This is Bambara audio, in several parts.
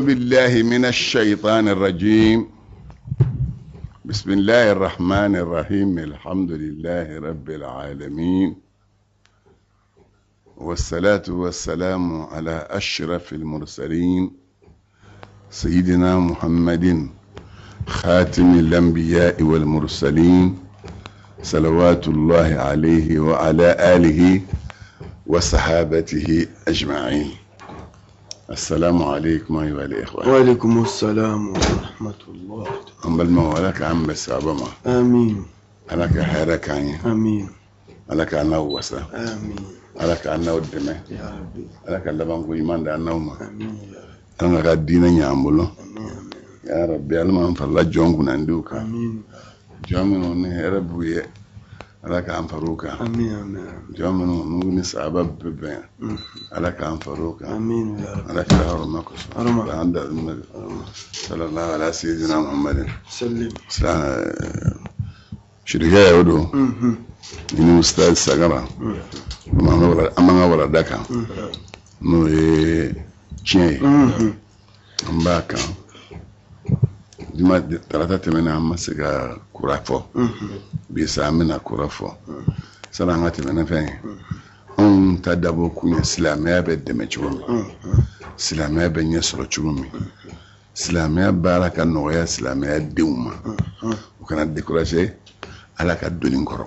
بالله من الشيطان الرجيم بسم الله الرحمن الرحيم الحمد لله رب العالمين والصلاة والسلام على أشرف المرسلين سيدنا محمد خاتم الأنبياء والمرسلين صلوات الله عليه وعلى آله وصحابته أجمعين السلام عليكم أيها الإخوة وعليكم السلام ورحمة الله An balimaw Ala k'an bɛn sawaba ma آمين Ala ka hɛrɛ k'an ye آمين Ala k'an n'aw wasa آمين Ala k'an n'aw dɛmɛ يا ربي Ala ka labanko ɲuman d'an n'aw ma آمين يا ربي Ala ka diinɛ ɲɛ an bolo آمين آمين ya rabbi Ala m'an farala jɔn kunnandiw kan آمين jɔn minnu ni hɛrɛ b'u ye Ala k'an far'u kan آمين آمين jɔn minnu n'u ni sahaba bɛ bɛn Ala k'an far'u kan آمين يا رب Ala kira hɔrɔma kosɔn Hɔrɔma. An da sallallahu ala sayyidina Muhammadin سلم sirikɛ o don مهم. ni ustaz sagara an b'an ka walanda kan n'o ye tiɲɛ ye مهم. an b'a kan juma tarata tɛmɛnen an ma se ka kura fɔ bi sa an bɛna kura fɔ sani an ka tɛmɛ ni fɛn ye anw ta dabɔ kun ye silamɛya bɛ dɛmɛ cogo min silamɛya bɛ ɲɛ sɔrɔ cogo min silamɛya baara ka nɔgɔya silamɛya denw ma u kana décourager ala ka doni kɔrɔ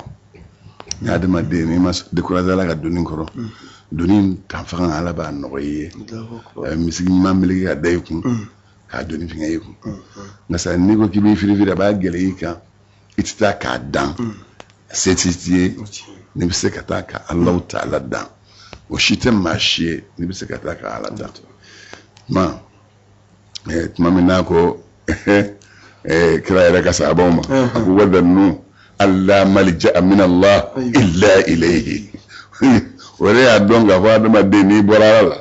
ni adamaden n'i ma décourager ala ka doni kɔrɔ doni ta fanga ala b'a nɔgɔya i ye الله أكبر a bɛ misigi ɲuman meleke ka da i kun k'a doni fingɛ i kun nka sa n'i ko k'i b'i firifiri a b'a gɛlɛya i kan i tɛ taa k'a dan se t'i ye n'i bɛ se ka taa ka Alahu taala dan o si tɛ maa si ye n'i bɛ se ka taa ka Ala dan ma tuma min n'a ko kira yɛrɛ ka sahabaw ma a ko wadannu alla malja'a min Allah illa ilayhi o de y'a dɔn k'a fɔ adamaden n'i bɔra Ala la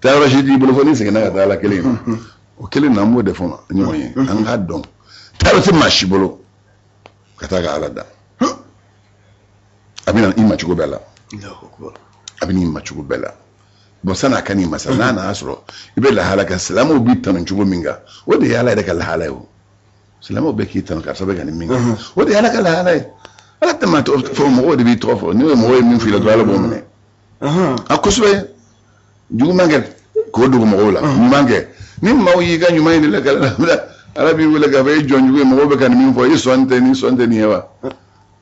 taayɔrɔ si t'i bolo fo n'i seginna ka taa Ala kelen in ma o kelen na an b'o de fɔ ɲɔgɔn ye an k'a dɔn taayɔrɔ tɛ maa si bolo ka taa ka Ala dan a bɛ na i ma cogo bɛɛ la الله أكبر a bɛ n'i ma cogo bɛɛ la bon san'a ka n'i ma sa n'a nana sɔrɔ i bɛ lahala kan silamɛw b'i tanu cogo min kan o de ye Ala yɛrɛ ka lahala ye o silamɛw bɛ k'i tanu karisa bɛ ka nin min kɛ o de ye Ala ka lahala ye Ala tɛ maa tɔgɔ fɔ mɔgɔw de b'i tɔgɔ fɔ n'o ye mɔgɔ ye min f'i la dɔrɔn Ala b'o minɛ أها a kosɛbɛ juguman kɛ k'o dogo mɔgɔw la ɲuman kɛ ni maaw y'i ka ɲuman ye de la Ala b'i wele k'a fɔ e jɔn jugu ye mɔgɔw bɛ ka nin min fɔ i sɔn tɛ nin sɔn tɛ nin ye wa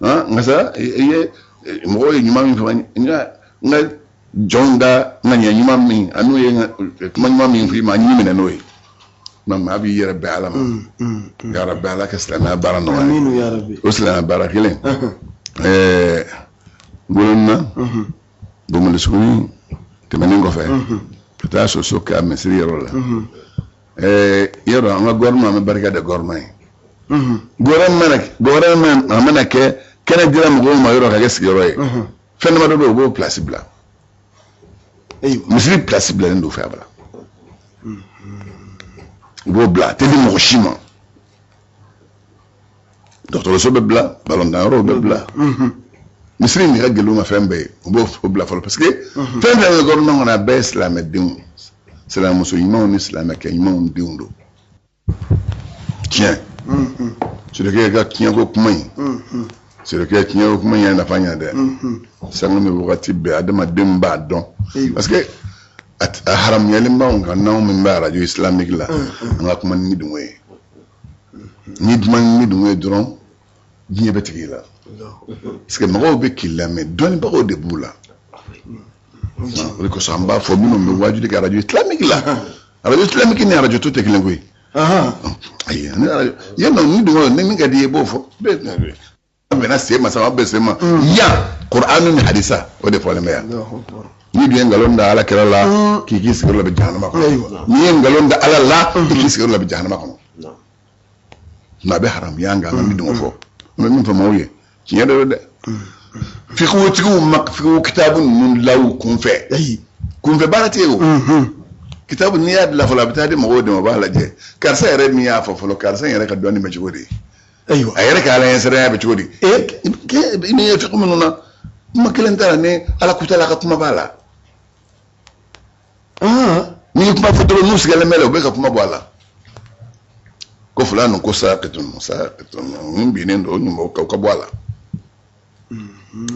han nka sa i ye mɔgɔw ye ɲuman min fɔ n ka n ka jɔnw ka ŋaniya ɲuman min an'u ye kuma ɲuman min f'i ma n y'i minɛ n'o ye nka maa b'i yɛrɛ bɛn Ala ma ya rabbi Ala ka silamɛya baara nɔgɔya آمين يا ربي o silamɛya baara kelen ɛɛ ŋolonna bomoli suguni tɛmɛnen kɔfɛ ka taa soso ka misiri yɔrɔ la ɛɛ yɔrɔ an ka gouvernement an bɛ barika da gouvernement ye gouvernement a mana kɛ kɛnɛ dira mɔgɔw ma yɔrɔ ka kɛ sigiyɔrɔ ye fɛn damadɔ bɛ yen u b'o place bila أيوه misiri place bilalen don fɛ a bara u b'o bila a tɛ di mɔgɔ si ma dɔgɔtɔrɔso bɛ bila balɔntanyɔrɔw bɛ bila misiri in de ka gɛlɛn u ma fɛn bɛɛ ye u b'o o bila fɔlɔ parce que fɛn fɛn bɛ gouvernement kɔnɔ a bɛɛ ye silamɛdenw silamɛmuso ɲumanw ni silamɛkɛ ɲumanw denw don tiɲɛ sirikɛ ka tiɲɛko kuma in sirikɛ tiɲɛko kuma in y'a nafa ɲɛ dɛ sanga ni wagati bɛɛ adamaden b'a dɔn parce que a haramuyalen b'anw kan n'anw min bɛ arajo islamique la an ka kuma ni dungɔ ye ni kuma ni dungɔ ye dɔrɔn diɲɛ bɛ tigɛ i la parce que mɔgɔw bɛ k'i lamɛn dɔnnibagaw de b'u la o de kosɔn an b'a fɔ minnu bɛ wajuli kɛ arajo islamique la arajo islamique ni arajo to tɛ kelen koyi أها ayi ni arajo yan nɔ ni dungɔ ni min ka di i ye i b'o fɔ bɛɛ bɛnna sen ma sa an bɛ sen ma yan kur'anu ni hadisa o de fɔlen bɛ yan الله أكبر n'i dun ye nkalon da ala kira la k'i k'i sigiyɔrɔ la bɛ jahanama kɔnɔ Ayiwa. n'i ye nkalon da ala la i k'i sigiyɔrɔ la bɛ jahanama kɔnɔ nka a bɛ haramuya an kan an ka ni dungɔ fɔ an bɛ min fɔ maaw ye tiɲɛ de don dɛ fikiwutigiw ma fikiwu kitabu ninnu la u kunfɛ أي kunfɛ baara tɛ yen o kitabu n'i y'a dilan fɔlɔ a bɛ taa di mɔgɔw de ma u b'a lajɛ karisa yɛrɛ min y'a fɔ fɔlɔ karisa in yɛrɛ ka dɔnni bɛ cogo di أيوه a yɛrɛ ka ala ɲɛsiranya bɛ cogo di n'i ye fikiwu minnu na kuma kelen t'a la ni ala kutala ka kuma b'a la أها n'i N'i kuma fɔ dɔrɔn, n'u sigalen bɛ la, u bɛ ka kuma bɔ a la ko fulani ko sakitun sakitun, n binnen don, ɲuman ka bɔ a la.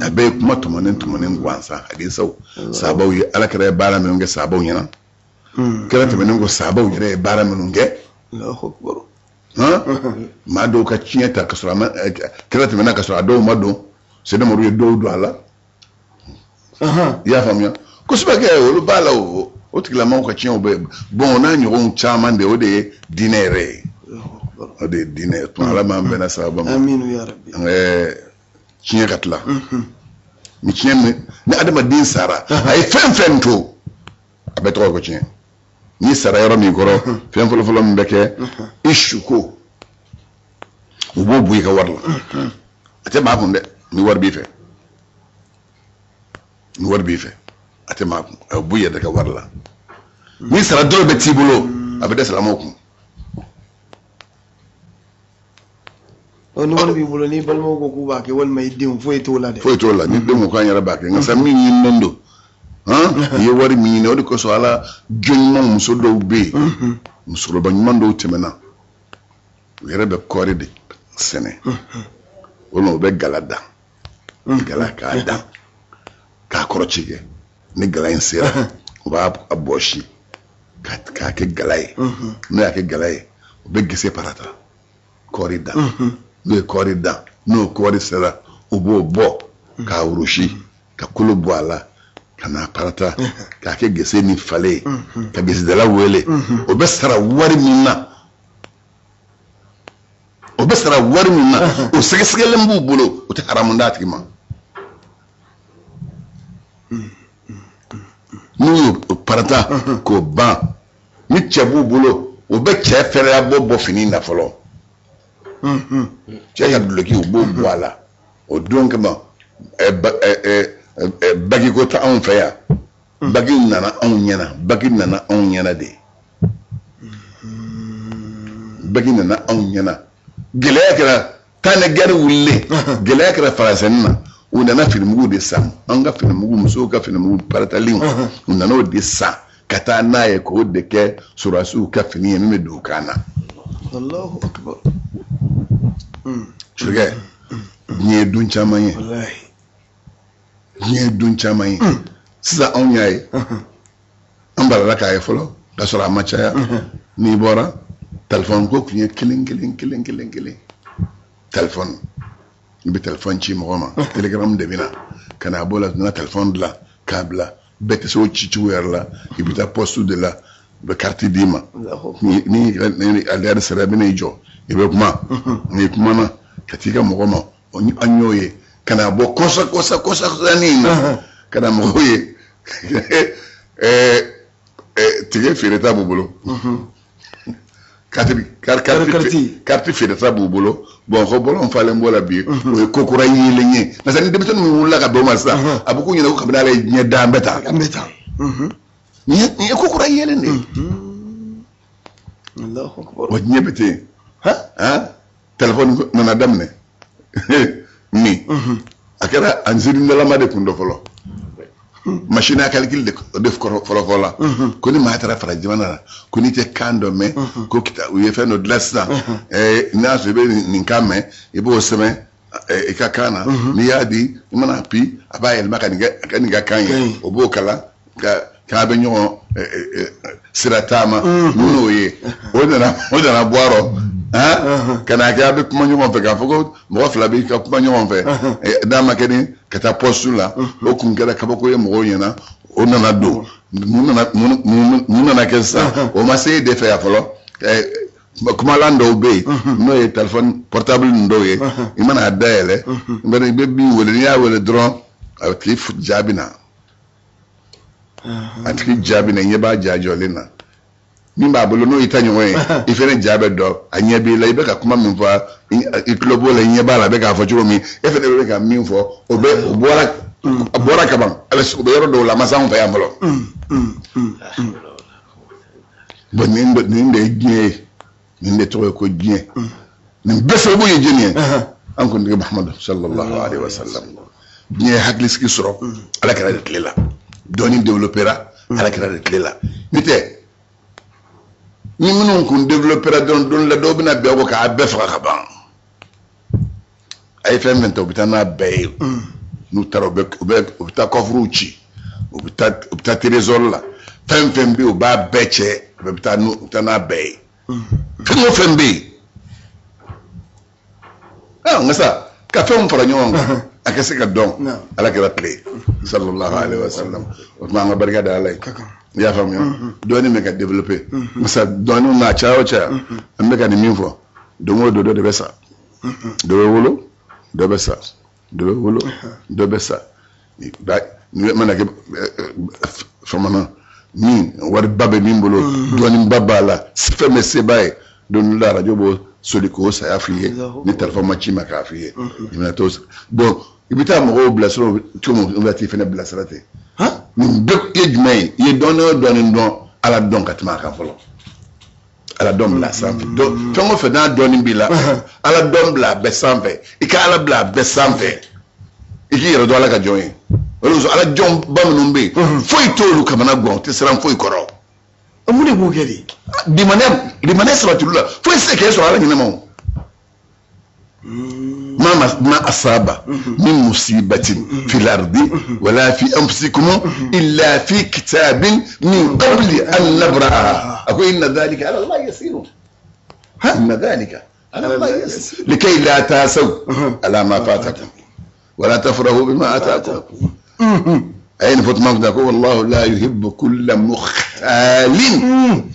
A bɛɛ ye kuma tɔmɔnen tɔmɔnen gansan. Hadisaw, sabaw ye, ala kira ye baara minnu kɛ sabaw ɲɛna, kira tɛmɛnen kɔ, sabaw yɛrɛ ye baara minnu kɛ. Allahu akbar. Han, maa dɔw ka tiɲɛ ta ka sɔrɔ a ma kira tɛmɛna ka sɔrɔ a dɔw ma don, Seyidina Umaru ye dɔw don a la. I y'a faamuya kosɛbɛ kɛ, olu b'a la, o tigilamɔgɔw ka tiɲɛw bɛ bɔn. O n'a ɲɔgɔnw caman de, o de ye diinɛ yɛrɛ ye, o de ye diinɛ ye. Tuma ala m'an bɛnna sababa ma. Aminu ya rabbi. An ka tiɲɛ ka tila ni tiɲɛ min ni adamaden sara, a ye fɛn fɛn to, a bɛɛ tɔgɔ ko tiɲɛ. N'i sara yɔrɔ min kɔrɔ, fɛn fɔlɔfɔlɔ min bɛ kɛ i suko, u b'o bɔ i ka wari la. A tɛ maa kun dɛ, ni wari b'i fɛ, ni wari b'i fɛ, a tɛ maa kun, a bɛ bɔ i yɛrɛ ka wari la. N'i sara, dɔrɔmɛ t'i bolo, a bɛ da silamɛw kun. Ni wari b'i bolo, ni balimaw ko k'u b'a kɛ, walima i denw, foyi t'o la dɛ. Foyi t'o la. Ni denw ko k'an yɛrɛ b'a kɛ, nka sa min ɲininen don, han, i ye wari min ɲini, o de kosɔn ala jɔn ɲuman muso dɔw bɛ yen, musokɔrɔba ɲuman dɔw tɛmɛna, u yɛrɛ bɛ kɔɔri de sɛnɛ, walima u bɛ gala dan, gala k'a dan k'a kɔrɔ ci kɛ. Ni gala in sera, u b'a bɔsi k'a kɛ gala ye. N'u y'a kɛ gala ye, u bɛ gese parata, kɔɔri dan. N'u ye kɔɔri dan, n'o kɔɔri sera, u b'o bɔ k'a wurusi, ka kolo bɔ a la, ka n'a parata k'a kɛ gese ni fale ye, ka gesedala wele. O bɛ sara wari min na, o bɛ sara wari min na, o sɛgɛsɛgɛlen b'u bolo, o tɛ haramu d'a tigi ma. N'u y'o parata k'o ban, ni cɛ b'u bolo, o bɛ cɛ fɛrɛya bɔ bɔ fini na fɔlɔ. Cɛ ka duloki, u b'o bɔ a la. O don kama, bagi ko tɛ anw fɛ yan. Bagi nana anw ɲɛna, bagi nana anw ɲɛna de, bagi nana anw ɲɛna. Gɛlɛya kɛra, temps de guerre wulilen, gɛlɛya kɛra faransɛni na, u nana finimugu de san, an ka finimugu, musow ka finimugu paratalenw, u nana o de san ka taa n'a ye k'o de kɛ sɔrɔdasiw ka fini ye min bɛ don u kan na. Allahu akbar. Sokɛ, diɲɛ ye don caman ye. Wallahi. Diɲɛ ye don caman ye. Sisan anw y'a ye, an balala k'a ye fɔlɔ k'a sɔrɔ a ma caya. N'i bɔra, telefɔni ko tun ye kelen kelen kelen kelen kelen telefɔni. I bɛ telefɔni ci mɔgɔ ma, télégramme de bɛ na ka na bɔ la. Nana telefɔni dilan k'a bila, bɛɛ tɛ se o cicogo yɛrɛ la. I bɛ taa poste de la, u bɛ carte d'i ma. Ni ni a sera, i bɛ n'i jɔ, i bɛ kuma. N'i kumana ka t'i ka mɔgɔ ma, an y'o ye ka na bɔ kɔsa kɔsa kɔsa kɔsa in na, ka na mɔgɔw ye tige feereta b'u bolo, carte feereta b'u bolo. Bon, ko bɔlɔn falen b'o la bi, o ye ko kura yelen ye. Parce que ni denmisɛnnin min wulila ka bɛn o ma sisan, a bɛ k'u ɲɛna ko kabini ala ye diɲɛ dan bɛɛ ta. An bɛ taa. Nin ye ko kura yelen de ye. Allahu akbar. Wa diɲɛ bɛ ten. Han, telefɔni nana daminɛ nin, a kɛra an ziirindalama de kun dɔ fɔlɔ, machine à calcul de fɔlɔ fɔlɔ la. Ko ni maa taara fara jamana la, ko n'i tɛ kan dɔ mɛn, ko kita u ye fɛn dɔ dilan sisan, n'a y'a sɔrɔ i bɛ nin kan mɛn, i b'o sɛbɛn i ka kan na. N'i y'a di, i mana pi, a b'a yɛlɛma ka nin kɛ ka nin ka kan ye, o b'o kalan ka k'a bɛ ɲɔgɔn sira taama n'o ye. O nana bɔ a rɔ, han, ka n'a kɛ a bɛ kuma ɲɔgɔn fɛ, k'a fɔ ko mɔgɔ fila b'i ka kuma ɲɔgɔn fɛ, n'a ma kɛ ni ka taa poste la, o kun kɛra kabako ye mɔgɔw ɲɛna. O nana don, mun nana kɛ sisan, o ma se e de fɛ yan fɔlɔ. Kumalan dɔw bɛ yen, n'o ye téléphone portable ninnu dɔw ye, i mana a dayɛlɛ, i bɛ min wele, n'i y'a wele dɔrɔn, a tigi jaabi na, a tigi jaabi na, i ɲɛ b'a ja jɔlen na. Min b'a bolo, n'o y'i ta ɲɔgɔn ye, i fɛnɛ ja bɛ dɔn, a ɲɛ b'i la, i bɛ ka kuma min fɔ, i tulo b'o la, i ɲɛ b'a la, a bɛ k'a fɔ cogo min, e fɛnɛ bɛ ka min fɔ, o bɛ o bɔra, a bɔra kaban, a bɛ o bɛ yɔrɔ dɔw la, a ma s'anw fɛ yan fɔlɔ. Bon, nin de ye diɲɛ ye, nin de tɔgɔ ye ko diɲɛ. Nin bɛɛ sababu ye jɔnni ye? An kuntigi Muhamadu sallallahu alaihi wa sallam. Diɲɛ ye hakilisigi sɔrɔ ala kira de tile la, dɔɔni développera ala kira de tile la. N'o tɛ Ni minnu kun développera dɔrɔn, don la dɔw bɛna bɛn aw kɔ k'a bɛɛ faga ka ban. A ye fɛn fɛn ta, u bɛ taa n'a bɛɛ ye. N'u taara, u bɛ taa coffrew ci, u bɛ taa trésor la, fɛn fɛn bɛ yen, u b'a bɛɛ cɛ, u bɛ taa n'a bɛɛ ye. Fɛn o fɛn bɛ yen, ah, nka sa ka fɛnw fara ɲɔgɔn kan, a ka se ka dɔn. Ala kɛra tile sallallahu alaihi wa sallam. O tuma, an ka barika da Ala ye. I y'a faamuya, dɔɔnin bɛ ka développer. Masa dɔɔnin n'a caya o caya, an bɛ ka nin min fɔ, don o don dɔ de bɛ sa, dɔ bɛ wolo, dɔ bɛ sa, dɔ bɛ wolo, dɔ bɛ sa. Ni mana kɛ famana min, wariba bɛ min bolo, dɔɔninba b'a la, fɛn bɛ seba ye, don dɔ la arajo b'o soli k'o saya f'i ye, ni telefɔni ma ci ma k'a f'i ye, i bɛna t'o. Donc i bɛ taa mɔgɔw bilasira cogo min, i bɛ t'i fɛnɛ bilasira ten. Nin bɛɛ ye jumɛn ye? I ye dɔɔnin o dɔɔnin dɔn, Ala dɔn ka tɛmɛ a kan fɔlɔ. Ala dɔn bila a sanfɛ. Fɛn o fɛn n'a dɔɔnin b'i la, Ala dɔn bila a bɛɛ sanfɛ. I ka Ala bila a bɛɛ sanfɛ, i k'i yɛrɛ dɔn Ala ka jɔn ye. O de kosɔn, Ala jɔnba minnu bɛ yen, foyi t'olu kamana gan, u tɛ siran foyi kɔrɔ. Mun de b'o kɛ de? Limaniya, limaniya sabatili la, foyi tɛ se k'e sɔrɔ Ala ɲinɛ ma. O ما أصاب من مصيبة في الأرض ولا في أنفسكم إلا في كتاب من قبل أن نبرأها. أقول إن ذلك على الله يسير، إن ذلك على الله يسير، لكي لا تاسوا على ما فاتكم ولا تفرحوا بما آتاكم. أين فوت ما والله لا يحب كل مختال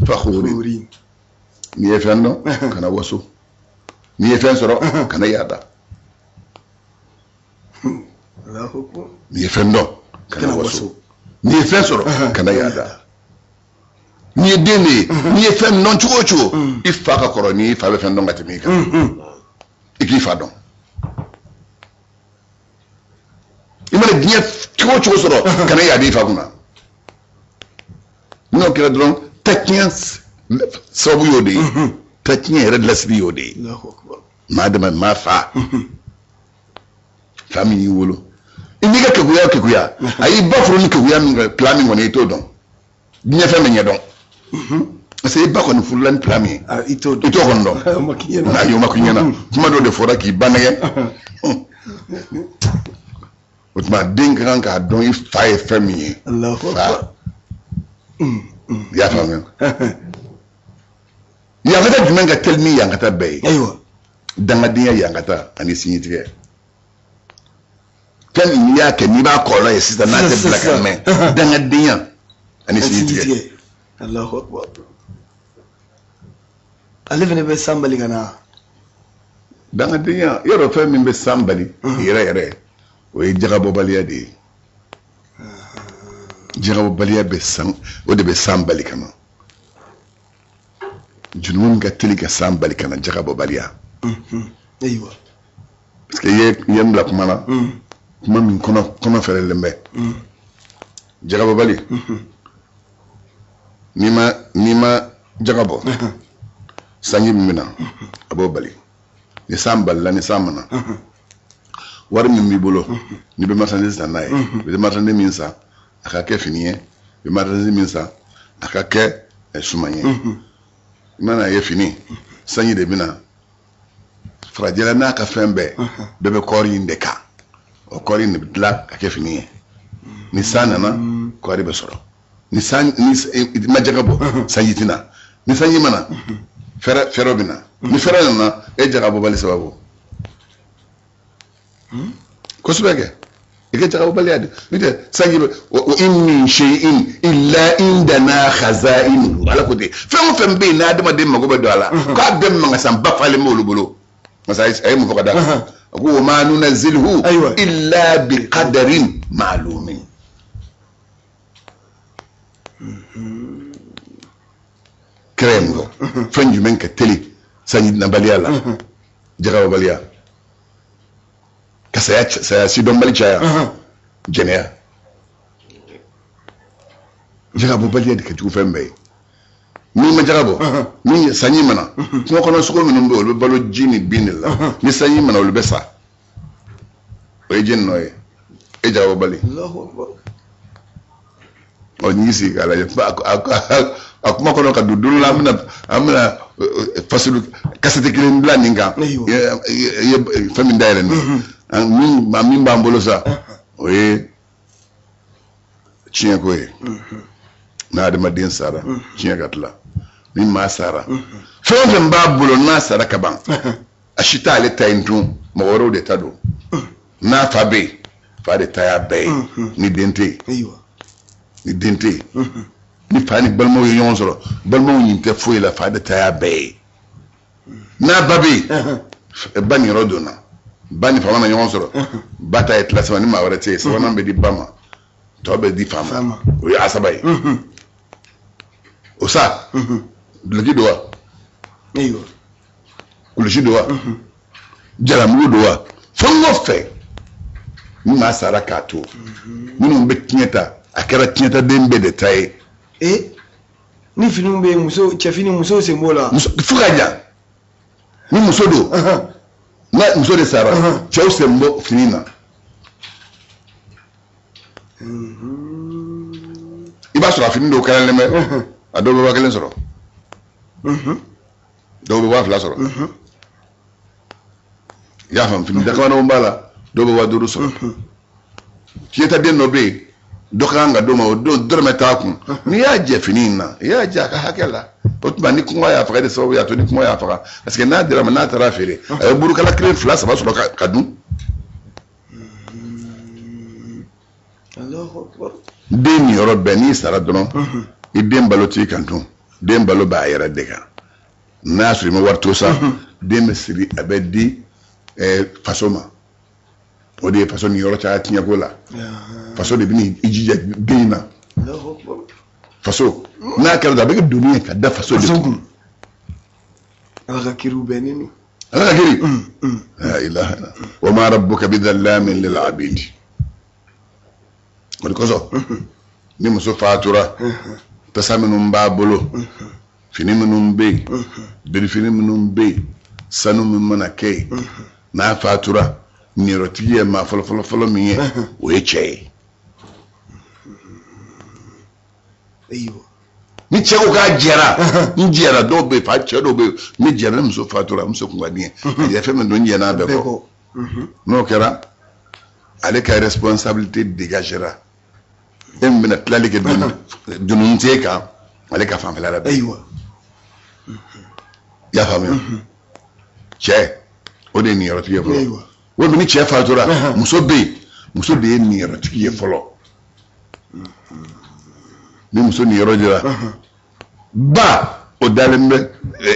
فخور. N'i ye fɛn dɔn, kana waso. N'i ye fɛn sɔrɔ, kana yaada. N'i ye fɛn dɔn, kana waso. N'i ye fɛn sɔrɔ, kana yaada. N'i ye den de ye, n'i ye fɛn dɔn cogo o cogo, i fa ka kɔrɔ n'i fa bɛ fɛn dɔn ka tɛmɛ i kan, i k'i fa dɔn. I mana diɲɛ cogo o cogo sɔrɔ, kana yaada i fa kunna. N'o kɛra dɔrɔn, tatiɲɛ sababu y'o de ye, tatiɲɛ yɛrɛ lasigi y'o de ye. Maa dama maa fa, fa min y'i wolo, i n'i ka kekuya o kekuya, a y'i ba furu ni kekuya min kɛ, plan min kɔni, i t'o dɔn. Diɲɛ fɛn bɛ ɲɛdɔn, parce que i ba kɔni furula ni plan min ye, i t'o i t'o kɔni dɔn. Ayi, o ma k'i ɲɛna. Kuma dɔ de fɔra k'i ba nɛgɛ. O tuma, den ka kan k'a dɔn i fa ye fɛn min ye. Fa, i y'a faamuya, yankata jumɛn ka teli ni yankata bɛɛ ye? Ayiwa. Dangadenya yankata ani sinjitigɛ. Fɛn min n'i y'a kɛ, n'i b'a kɔlɔlɔ ye sisan, n'a tɛ bila ka mɛn, dangadenya ani sinjitigɛ. Allahu akbar. Ale fana bɛ san bali ka na. Dangadenya yɔrɔ, fɛn min bɛ san bali yɛrɛ yɛrɛ, o ye jagabɔbaliya de ye. Jagabɔbaliya bɛ san, o de bɛ san bali ka na. Jurumu min ka teli ka san bali ka na, jagabɔbaliya. Ayiwa. Parce que i ye n bila kuma la, kuma min kɔnɔ fɛrɛlen bɛ. Jagabɔbali, n'i ma jaga bɔ, sanji min bɛ na, a b'o bali. Ni san balila, ni san ma na, wari min b'i bolo, n'i bɛ marchandise san n'a ye, i bɛ marchandise min san, a ka kɛ fini ye, i bɛ marchandise min san, a ka kɛ suman ye. I mana ye fini, sanji de bɛ na farajɛla n'a ka fɛn bɛɛ, bɛɛ bɛ kɔɔri in de kan. O kɔɔri in de bɛ dilan ka kɛ fini ye. Ni san nana, kɔɔri bɛ sɔrɔ. Ni san ni i ma jaga bɔ, sanji tɛ na. Ni sanji ma na, fɛrɛ fɛrɛ bɛ na. Ni fɛrɛ nana, e jaga bɔbali sababu kosɛbɛ kɛ i ka jagabɔbaliya de. N'o tɛ, sanji bɛ wa in min shay'in illa indana khaza'inuhu. Ala ko ten, fɛn o fɛn bɛ yen n'adamaden mago bɛ don a la, k'a bɛɛ mangasanba falen b'olu bolo. Masa a ye mun fɔ ka d'a kan? A ko wa ma nunazziluhu illa bi qadarin ma'lumin. Kira ye mun fɔ? Fɛn jumɛn ka teli sanji nabaliya la? Jagabɔbaliya. Ka saya, saya sidɔnbali caya, jɛnɛya. Jagabɔbaliya de ka jugu fɛn bɛɛ ye. N'i ma jaga bɔ, ni sanji mana, kungo kɔnɔ sogo minnu bɛ yen, olu bɛ balo ji ni bin de la. Ni sanji mana, olu bɛ sa. O ye jɛni nɔ ye, e jagabɔbali. Allahu akbar. Ɔ, n'i sigi k'a lajɛ, A kuma kɔnɔ ka don don la, an bɛna fasulu kasɛti kelen bila nin kan. I ye fɛn min dayɛlɛ nin min b'an bolo sa, o ye tiɲɛko ye. N'a adamaden sara, tiɲɛ ka tila. Ni maa sara, fɛn o fɛn b'a bolo, n'a sara ka ban, a si t'ale ta yen tun, mɔgɔ wɛrɛw de ta don. N'a fa bɛ yen, fa de ta y'a bɛɛ ye. Ni den tɛ yen, ni den tɛ yen, ni fa ni balimaw ye ɲɔgɔn sɔrɔ, balimaw ɲin tɛ foyi la, fa de ta y'a bɛɛ ye. N'a ba bɛ yen, ba niyɔrɔ donna. Ba ni fa mana ɲɔgɔn sɔrɔ, ba ta ye tila saba. Ni maa wɛrɛ tɛ yen, sabanan bɛ di ba ma, tɔ bɛ di fa ma. O ye asaba ye. O sa, duloki don wa, kulusi don wa, jalamugu don wa, fɛn o fɛn, ni maa sara k'a to, minnu bɛ tiɲɛ ta, a kɛra tiɲɛtaden bɛɛ de ta ye. Ee, ni finiw bɛ yen, muso cɛfini, musow sen b'o la. Fo ka jan, ni muso don, n'a muso de sara, cɛw sen bɔ fini na. I b'a sɔrɔ a fini dɔw kɛrɛnnen bɛ, a dɔw bɛ 5000 sɔrɔ, dɔw bɛ 2000 sɔrɔ. I y'a faamu? Fini dakabanenw b'a la, dɔw bɛ 5000 sɔrɔ. Tiɲɛtaden dɔ bɛ yen, dɔ ka kan ka d'o ma, o don dɔrɔmɛ t'a kun. N'i y'a jɛ fini in na, i y'a jɛ a ka hakɛ la. O tuma, ni kɔngɔ y'a faga, e de sababu y'a to ni kɔngɔ y'a faga, parce que n'a dira ma, n'a taara feere, a bɛ burukala kelen, fila, saba sɔrɔ ka dun. Den niyɔrɔ bɛɛ, n'i sara dɔrɔn, i den balo t'i kan tun, den balo b'a yɛrɛ de kan. N'a y'a sɔrɔ i ma wari to sa, den bɛ siri, a bɛ di faso ma. O de ye faso niyɔrɔ caya tiɲɛko la. Faso de bɛ i jija den in na. Faso n'a kɛra, a bɛ kɛ doni ye ka da faso de kun. Ala ka kiriw bɛnnen don. Ala ka kiri, la ilaha illa wa ma rabbuka bidhallamin lil abid. O de kosɔn, ni muso fatura, tasa minnu b'a bolo, fini minnu bɛ yen, birifini minnu bɛ yen, sanu min mana kɛ yen, n'a fatura, niyɔrɔtigi ye maa fɔlɔ fɔlɔ fɔlɔ min ye, o ye cɛ ye. Ni cɛ ko k'a jɛra, n jɛra. Dɔw bɛ yen, fa cɛ dɔw bɛ yen, ni jɛra, ni muso fatura, muso kun ka di n ye, a jɛ fɛn min don, n jɛn'a bɛɛ kɔ. N'o kɛra, ale ka responsabilité dégagera. E min bɛna tilali kɛ, doni t'e kan, ale ka fanfɛla la bɛɛ. I y'a faamuya? Cɛ, o de ye niyɔrɔtigi ye fɔlɔ. Walima ni cɛ fatura, muso bɛ yen, muso de ye niyɔrɔtigi ye fɔlɔ. Ni muso niyɔrɔ jira, ba o dalen bɛ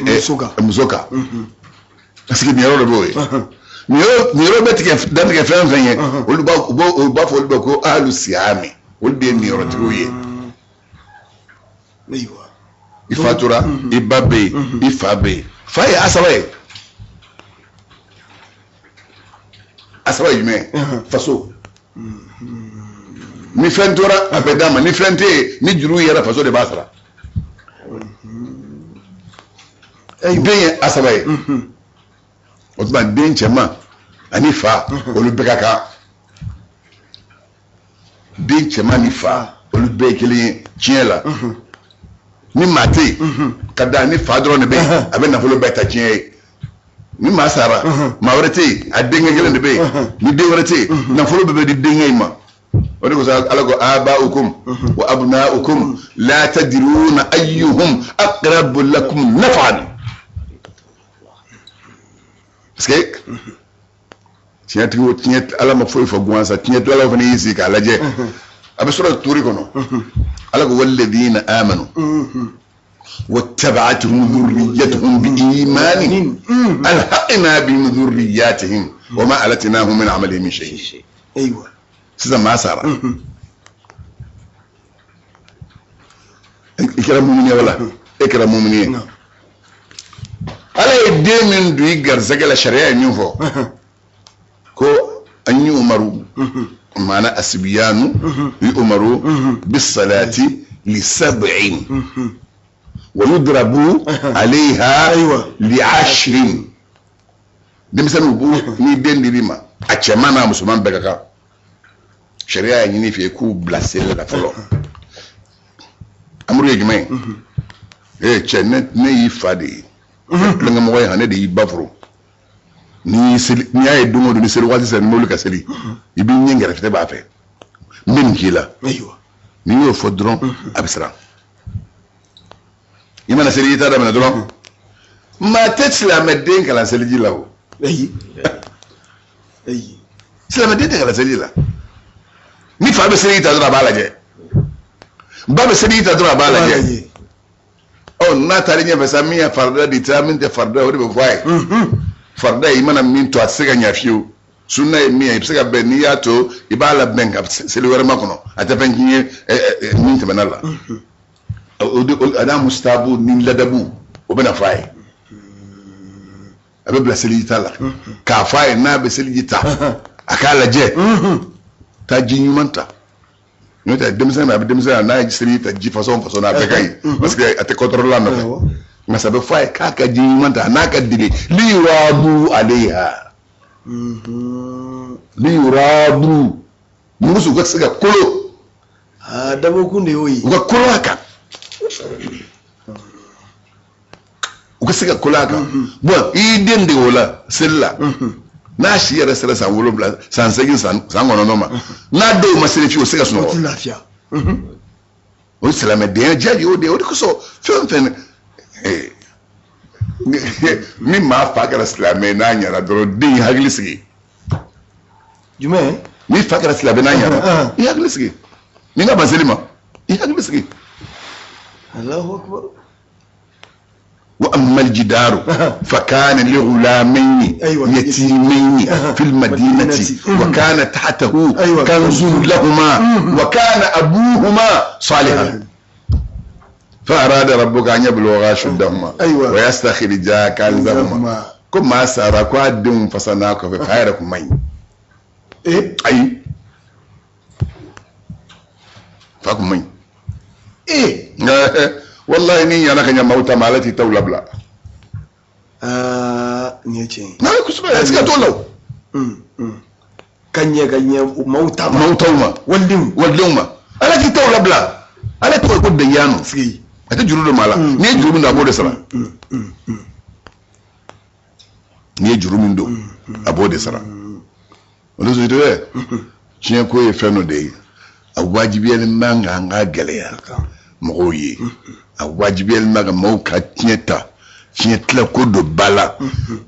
muso kan. Muso kan, parce que niyɔrɔ de b'o ye. Niyɔrɔ bɛ tigɛ dantigɛ fɛn fɛn ye, olu b'a u b'a fɔ olu bɛ ko ahlu siyami, olu de ye niyɔrɔtigiw ye. I fatura, i ba bɛ yen, i fa bɛ yen. Fa ye asaba ye. Asaba ye jumɛn ye? Faso. Ni fɛn tora, a bɛ d'a ma. Ni fɛn tɛ yen, ni juru yɛrɛ, faso de b'a sara. Den ye asaba ye. O tuma, den cɛman ani fa, olu bɛɛ ka kan. Den cɛman ni fa, olu bɛɛ ye kelen ye tiɲɛ la. Ni maa tɛ yen ka da, ni fa dɔrɔn de bɛ yen, a bɛ nafolo bɛɛ ta tiɲɛ ye. Ni maa sara, maa wɛrɛ tɛ yen, a denkɛ kelen de bɛ yen, ni den wɛrɛ tɛ yen, nafolo bɛɛ bɛ di denkɛ in ma. O de kosɔn Ala ko: aba'ukum wa abna'ukum la tadruna ayyuhum aqrabu lakum naf'an. Parce que tiɲɛtigiw, tiɲɛ, Ala ma foyi fɔ gansan. Tiɲɛtigilaw fana y'i sigi k'a lajɛ, a bɛ sɔrɔ turi kɔnɔ. Ala ko: walladhina amanu واتبعتهم ذريتهم بإيمان ألحقنا بهم ذرياتهم وما ألتناهم من عملهم من شيء. Sisan maa sara, i kɛra mumini ye wala e kɛra mumini ye, Ala ye den min don i garisɛgɛ la, sariya ye min fɔ ko an yu'maru, maana asibiyanu yu'maru bisalati li sab'in wa yudrabu alayha li ashrin. Denmisɛnninw b'u, ni den dir'i ma, a cɛman n'a musoman bɛɛ ka kan, sariya y'a ɲini i fɛ k'u bila seli la fɔlɔ. Amuru ye jumɛn ye? Ee cɛ, ne y'i fa de ye, tulonkɛmɔgɔ ye, ne de y'i ba furu. N'i seli, n'i y'a ye don o don ni seli waati sera, ni mobili ka seli, i b'i ɲɛ kɛrɛfɛ b'a fɛ, n bɛ nin k'i la. N'i y'o fɔ dɔrɔn, a bɛ siran. I mana seliji ta daminɛ dɔrɔn, maa tɛ silamɛden kalan seliji la o. Ayi, ayi. Silamɛden tɛ kalan seliji la. Ni fa bɛ seliji ta dɔrɔn, a b'a lajɛ. Ba bɛ seliji ta dɔrɔn, a b'a lajɛ. Ɔ, n'a taara ɲɛfɛ sa, min ye farida di ta, min tɛ farida, o de bɛ fɔ a ye. Farida ye, i mana min to, a tɛ se ka ɲɛ fiyewu. Sunna ye min ye, i bɛ se ka bɛn, n'i y'a to, i b'a labɛn ka seli wɛrɛ makɔnɔ, a tɛ fɛn tiɲɛ min tɛmɛna la. O de, a n'a mustahabu ni ladabu, o bɛna fɔ a ye. A bɛ bila seliji ta la k'a fɔ a ye, n'a bɛ seliji ta, a k'a lajɛ, taa ji ɲuman ta. N'o tɛ, denmisɛnnin, a bɛ denmisɛnnin, n'a ye seliji ta, ji façon façon na, a bɛɛ ka ɲi, parce que a tɛ kɔtɔrɔla nɔfɛ. Nka sa bɛ fɔ a ye k'a ka ji ɲuman ta, n'a ka deli liyurabu alayha, liyurabu, musu ka se ka kolo. Aa, dabɔkun de y'o ye. U ka kolo a kan, u ka se ka kolo a kan. Bon, i y'i den dege o la seli la, n'a si yɛrɛ sera san 7, san 8, san 9 ma, n'a dɔw ma seli fiyewu, o tɛ se ka O tɛ sunɔgɔ. lafiya. O ye silamɛdenya diya de ye, o de ye. O de kosɔn, fɛn o fɛn, ni maa fa kɛra silamɛ ye, n'a ɲɛna dɔrɔn, den y'i hakili sigi. Jumɛn? Ni fa kɛra silamɛ, n'a ɲɛna, i hakili sigi. Ni ka ban seli ma, i hakili sigi. Allahu akbar. وأما الجدار فكان لغلامين يتيمين في المدينة وكان تحته كنز لهما وكان أبوهما صالحا فأراد ربك أن يبلغا أشدهما ويستخرجا كنزهما. Ko maa sara ko a denw fasa n'a kɔfɛ, fa yɛrɛ kun man ɲi. Ayi, fa kun man ɲi. Wallahi, ni ɲana ka ɲɛ maaw ta ma, Ala t'i taw labila. Aa, nin ye tiɲɛ ye. N'a ye kosɛbɛ, est-ce que t'o la o? Ka ɲɛ, ka ɲɛ maaw ta ma. Maaw taw ma. Walidenw. Walidenw ma, Ala t'i taw labila. Ala tɔgɔ ye ko dɛyanu. Sigi. A tɛ juru don maa la. N'i ye juru min don, a b'o de sara. N'i ye juru min don, a b'o de sara. O de sɔrɔ dɛ, tiɲɛ ko ye fɛn dɔ de ye, a wajibiyalen man kan an ka gɛlɛya mɔgɔw ye. A wajibiyalen man kan maaw ka tiɲɛ ta, tiɲɛ tila ko don ba la.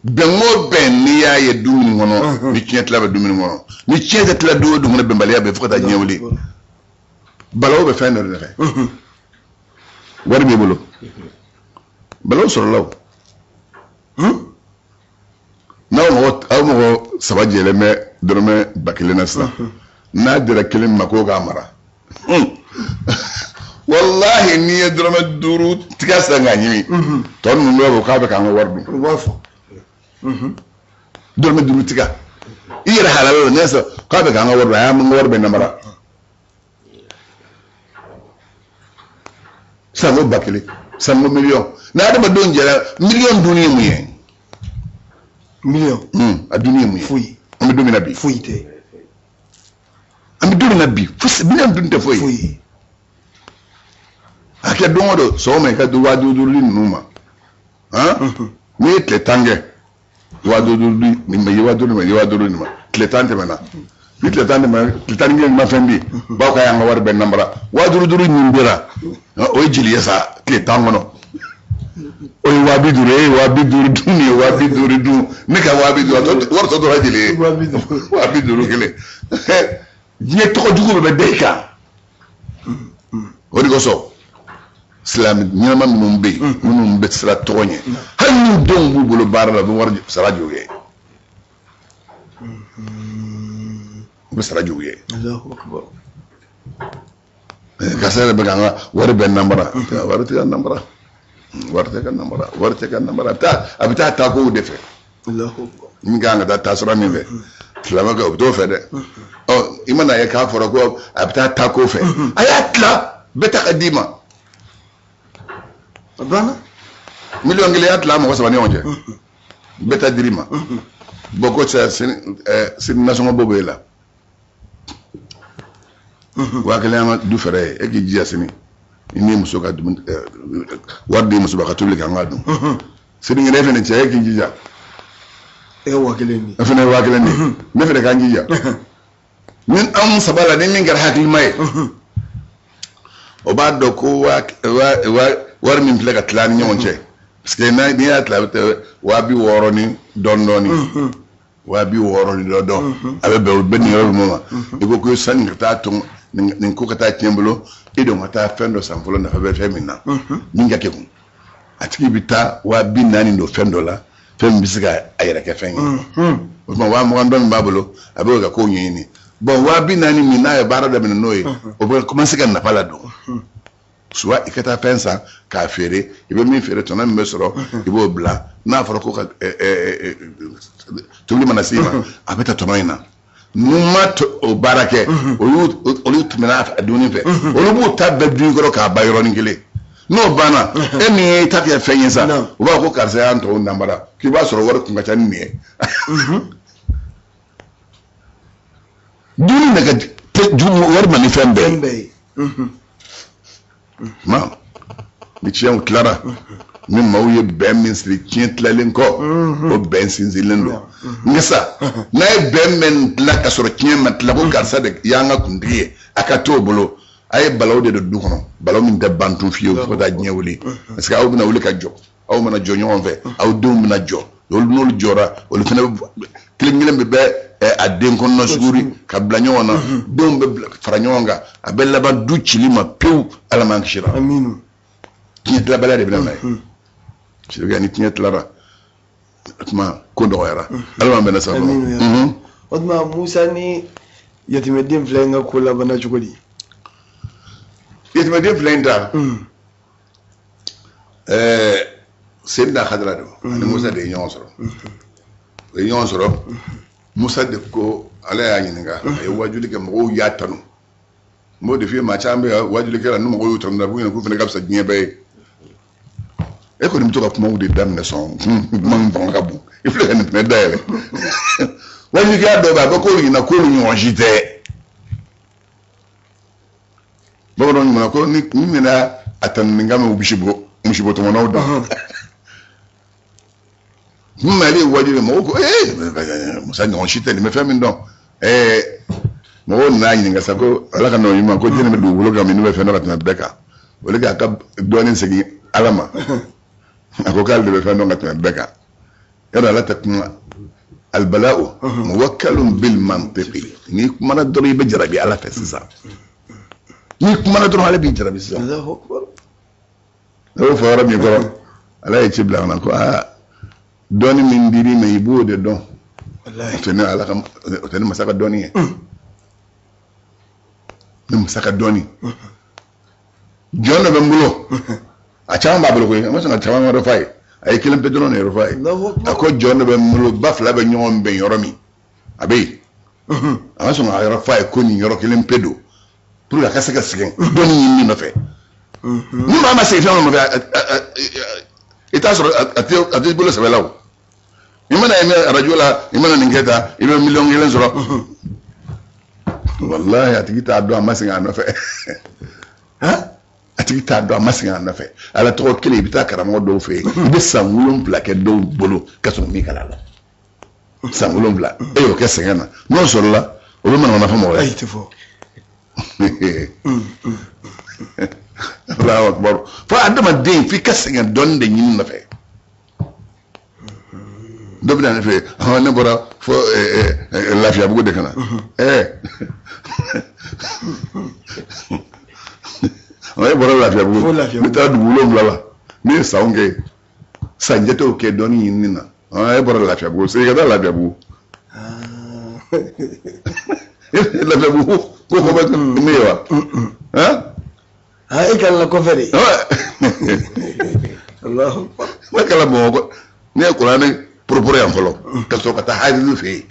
Bɛn o bɛn, n'i y'a ye dumuni kɔnɔ, ni tiɲɛ tila bɛ dumuni kɔnɔ, ni tiɲɛ tɛ tila du o du kɔnɔ, bɛnbaliya bɛ fo ka taa diɲɛ wuli. Balawu bɛ fɛn dɔ de fɛ, wari b'i bolo, balawu sɔrɔla o. N'aw mɔgɔ, aw mɔgɔ saba jɛlen bɛ dɔrɔmɛ 1000 na sisan, n'a dira kelen ma k'o k'a mara, walahi, n'i ye dɔrɔmɛ 5 tigɛ sisan k'a ɲimi, tɔ ninnu b'a fɔ k'a bɛ k'an ka wari dun. U b'a fɔ. Dɔrɔmɛ 5 tigɛ i yɛrɛ halala la, n'i y'a sɔrɔ k'a bɛ k'an ka wari dun, a y'an ka wari bɛɛ namara. Sanko 1000, sanko miliyɔn, ni adamadenw jɛra, miliyɔn dunni ye mun ye? Miliyɔn. A dunni ye mun ye? Foyi. An bɛ don min na bi. Foyi tɛ. An bɛ don min na bi, fosi, miliyɔn dun tɛ foyi. Foyi. A kɛ don o don sɔgɔma, i ka di 5000 50 di ninnu ma, han, n'i ye tile 10 kɛ, 5000 50 di nin ma, i ye 5000 nin ma, i ye 5000 nin ma, tile 10 tɛmɛna, ni tile 10 tɛmɛna, tile 11 ma fɛn di, bawo k'a y'an ka wari bɛɛ namara. 5000 50 min dira, o ye jeli ye sa tile 10 kɔnɔ? O ye 20000 ye, e ye 20000 dun, nin ye 20000 dun, ne ka 20000, a tɔ wari tɔ tora jeli ye? 250. 250 kelen. Diɲɛ tɔgɔ jugu bɛɛ bɛ da i kan. O de kosɔn, silamɛ ɲɛnama minnu bɛ yen, minnu bɛ siran tɔgɔ ɲɛ, hali n'u denw b'u bolo baara la, u bɛ wari sara jɔ u ye, u bɛ sara jɔ u ye. Allahu akbar. Karisa yɛrɛ bɛ k'an ka wari bɛɛ namara. Wari tɛ ka namara, wari tɛ ka namara, wari tɛ ka namara. A bɛ taa taakow de fɛ. Allahu akbar. Min kan ka taa taasira min fɛ, silamɛ kɛ, o bɛ t'o fɛ dɛ. Ɔ, i mana ye k'a fɔra ko a bɛ taa taako fɛ, a y'a tila bɛɛ ta ka d'i ma. A banna. 1,000,000 y'a tila mɔgɔ saba ni ɲɔgɔn cɛ, bɛɛ ta dir'i ma. Bɔn, ko sisan sini, sini nasɔngɔ bɔ b'e la, 5000 y'an ka du fɛrɛ ye, e k'i jija sini. I ni muso ka dumuni wari di muso ma ka tobili kɛ, an k'a dun. Sinikɛnɛ, e fɛnɛ cɛ, e k'i jija. E ka 5000 di. E fɛnɛ ye 5000 di, ne fɛnɛ k'an jija. Ni anw saba la, ni min kɛra hakilima ye, o b'a dɔn ko wari min filɛ ka tila an ni ɲɔgɔn cɛ, parce que n'i y'a tila, a bɛ tɛ 60,000 ni dɔɔni dɔɔni, 60,000 ni dɔ dɔn, a bɛ bɛn o bɛ nin yɔrɔ min ma. I ko ko sani ka taa tɔn nin ko ka taa tiɲɛ bolo, e dun ka taa fɛn dɔ san fɔlɔ, nafa bɛ fɛn min na, min ka kɛ kun. A tigi bɛ taa 40,000 don fɛn dɔ la, fɛn min bɛ se ka a yɛrɛ kɛ fɛn ye. O tuma 20,000 dɔ min b'a bolo, a bɛ ka kow ɲɛɲini. Bon, 40,000 min n'a ye baara daminɛ n'o ye, o bɛ commencer ka nafa ladon. Soit i ka taa fɛn san k'a feere, i bɛ min feere, tɔnɔ min bɛ sɔrɔ, i b'o bila. N'a fɔra ko ka tobili mana se i ma, a bɛ taa tɔnɔ in na. N'u ma o baara kɛ, olu tɛmɛna a dumuni fɛ, olu b'u ta bɛɛ dun kɔrɔ k'a ban yɔrɔnin kelen. N'o banna, e min ye ta kɛ fɛn ye sa, u b'a fɔ ko karisa y'an tɔw namara, k'i b'a sɔrɔ wari kun ka ca ni nin ye. Dumuni de ka jugu wari ma ni fɛn bɛɛ ye. Ma ni tiɲɛw tilara, ni maaw ye bɛn min siri tiɲɛ tilalen kɔ, o bɛn sinsinlen don. Nka sa, n'a ye bɛn min tila ka sɔrɔ tiɲɛ ma tila, ko karisa de y'an ka kuntigi ye, a ka t'o bolo, a ye balaw de don du kɔnɔ, balaw min tɛ ban tun fiyewu fo ka taa diɲɛ wuli. Parce que aw bɛna wuli ka jɔ, aw mana jɔ ɲɔgɔn fɛ, aw denw bɛna jɔ. Olu n'olu jɔra, olu fana kelen kelen bɛ bɛ a den kɔnɔna suguri ka bila ɲɔgɔn na, denw bɛ fara ɲɔgɔn kan, a bɛ laban du cili ma pewu. Ala m'an kisira. Tiɲɛ tilabaliya de bɛ na n'a ye. Sirikɛ, ni tiɲɛ tilara, o tuma ko nɔgɔyara. Ala m'an bɛnna sababa ma. O tuma Musa ni yatimɛden fila in ka ko labanna cogo di? Yatimɛden fila in ta, Seyidina Hadara don ani Musa de ye ɲɔgɔn sɔrɔ. U ye ɲɔgɔn sɔrɔ, Musa de ko Ala y'a ɲininka, a ye wajuli kɛ, mɔgɔw y'a tanu. N b'o de f'i ye, maa caman bɛ yan, wajulikɛla, ni mɔgɔw y'u tanu, a b'u ɲininka k'u fana ka fisa diɲɛ bɛɛ ye. E kɔni bɛ to ka kumaw de daminɛ sɔn, kuma min fanga ka bon, i filɛ ka nin fana dayɛlɛ. Wajulikɛla dɔw bɛ yen, a bɛ k'olu ɲɛna k'olu ɲɔgɔn si tɛ. Bamananw ɲuman ko ni nana a tanu kan mɛn, misibo tɔmɔnɔw da n nalen wajibi, mɔgɔw ko ee, Musa ɲɔgɔn si tɛ, nin bɛ fɛn min dɔn. Mɔgɔw nana ɲininka sa ko Ala ka nɔ ɲuman ko jɛnɛ bɛ dugukolo kan min bɛ fɛn dɔn ka tɛmɛ bɛɛ kan. O de k'a ka dɔɔnin segin Ala ma, a ko k'ale de bɛ fɛn dɔn ka tɛmɛ bɛɛ kan. Yɔrɔ Ala tɛ kuma, albala'u muwakkalun bil mantiqi. N'i kumana dɔrɔn, i bɛ jarabi Ala fɛ sisan. N'i kumana dɔrɔn, Ala b'i jarabi sisan. Ne y'o fɔ yɔrɔ min kɔrɔ, Ala ye ci bila ka na ko aa, dɔnni min dir'i ma, i b'o de dɔn. O tɛ ne Ala ka, o tɛ ne masa ka dɔnni ye. Ne masa ka dɔnni, jɔn dɔ bɛ n bolo, a caman b'a bolo koyi, a ma sɔn ka caman wɛrɛ f'a ye, a ye kelen pe dɔrɔn de yɛrɛ f'a ye. A ko jɔn dɔ bɛ n bolo, ba fila bɛ ɲɔgɔn bɛn yɔrɔ min, a bɛ yen. A ma sɔn ka yɔrɔ f'a ye ko nin yɔrɔ kelen pe don, pour que a ka se ka sɛgɛn dɔnni ɲini nɔfɛ. Ni maa ma segin fɛn dɔ nɔfɛ, i t'a sɔrɔ, a t'i bolo sɛbɛ la. O i mana ye arajo la, i mana nin kɛ tan, i bɛ 1,000,000 sɔrɔ. Walahi, a tigi t'a dɔn, a ma segin a nɔfɛ. A tigi t'a dɔn, a ma segin a nɔfɛ. Ala tɔgɔ kelen, i bɛ taa karamɔgɔ dɔw fɛ yen, i bɛ san 7 kɛ dɔw bolo ka sɔrɔ min kalan la. San 7, e y'o kɛ sɛgɛn na, n'o sɔrɔla, o bɛ manamana fɔ mɔgɔ ye. Ayi, tɛ fɔ. Allahu akbar. Fo adamaden, f'i ka sɛgɛn dɔɔni de ɲini nɔfɛ. Dɔ bɛ na ne fɛ yen, ne bɔra fo Lafiyabugu de ka na. E bɔra Lafiyabugu, ne taara dugu 7 la, ne ye sanw kɛ, san jatew kɛ dɔɔni ɲinini na. E bɔra Lafiyabugu, segin ka taa Lafiyabugu. Lafiyabugu ko ko bɛ ne ye wa? E kalanna kɔfɛ de. Ne kalan Bamakɔ, ne ye kuranɛ poroporo yan fɔlɔ, ka sɔrɔ ka taa Haridu fɛ yen,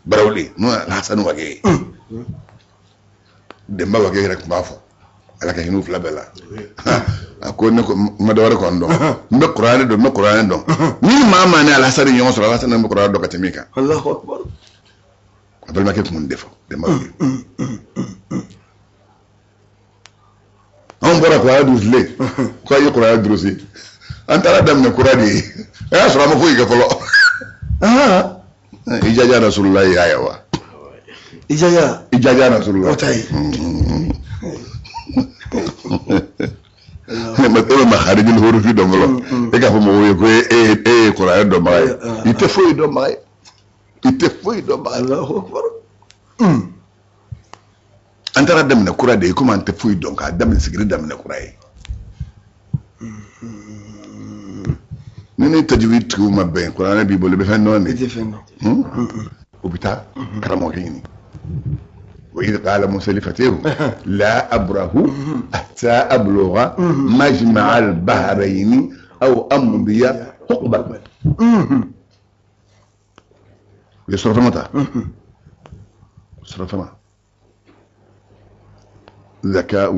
Barawuli, n'o ye Alhasani Wage ye. Denba Wage yɛrɛ tun b'a fɔ, Ala ka hinɛ u fila bɛɛ la. A ko ne ko n ma dɔ wɛrɛ kɔni dɔn, n bɛ kuranɛ dɔn, n bɛ kuranɛ dɔn. Ni maa ni Alhasani ɲɔgɔn sɔrɔ, Alhasani bɛ kuranɛ dɔn ka tɛmɛ i kan. A balimakɛ tun de fɔ Denba Wage. Anw bɔra kuranɛ durusilen ko a ye kuranɛ durusi, an taara daminɛ kura de ye, a y'a sɔrɔ an ma foyi kɛ fɔlɔ. Ijaja rasulullah y'a ye wa? Ijaja. Ijaja rasulullah. O ta ye. E bɛ makharijul hurufi dɔn fɔlɔ, e k'a fɔ mɔgɔw ye ko e ye kuranɛ dɔnbaga ye, i tɛ foyi dɔnbaga ye, i tɛ foyi dɔnbaga ye. Allahu akbar. An taara daminɛ kura de ye, komi an tɛ foyi dɔn, k'a daminɛ sigili daminɛ kura ye. Ni ni tajwid tigiw ma bɛn, kuranɛ b'i bolo, i bɛ fɛn dɔn de. I tɛ fɛn dɔn. O bɛ taa karamɔgɔkɛ ɲini. Wa idh qala Musa li fatahu la abrahu hatta ablugha majma'a al-bahrayni aw amdiya huqba. U ye surafana ta. Surafana. ذكاء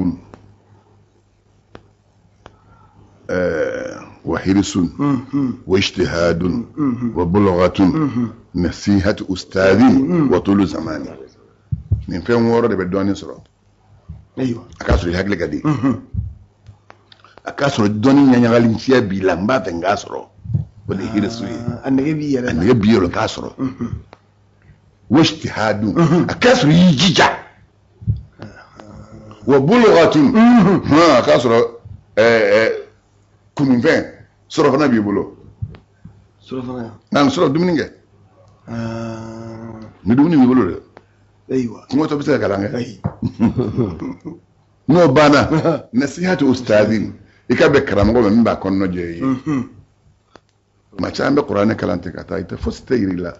وحرص واجتهاد وبلغة نصيحة أستاذ وطول زمان. Nin fɛn wɔɔrɔ de bɛ dɔɔnin sɔrɔ. Ayiwa. A k'a sɔrɔ i hakili ka di, a k'a sɔrɔ dɔnni ɲaɲagalinciya b'i la, n b'a fɛ n k'a sɔrɔ, o de ye hirisu ye. A nege b'i yɛrɛ A la. nege b'i yɛrɛ k'a sɔrɔ. Wajtihadu, a k'a sɔrɔ i y'i jija. Wa bulughatun, a k'a sɔrɔ kununfɛn sɔrɔ fana b'i bolo. Surafana. Nka sɔrɔ dumuni kɛ, ni dumuni b'i bolo dɛ. Ayiwa. Kungotɔ bɛ se ka kalan kɛ. Ayi. N'o banna, nasihatu ustadin, i ka bɛn karamɔgɔ ma min b'a kɔnɔna jɛ i ye. Maa caman bɛ kuranɛ kalan ten ka taa, i tɛ fosi tɛ yir'i la.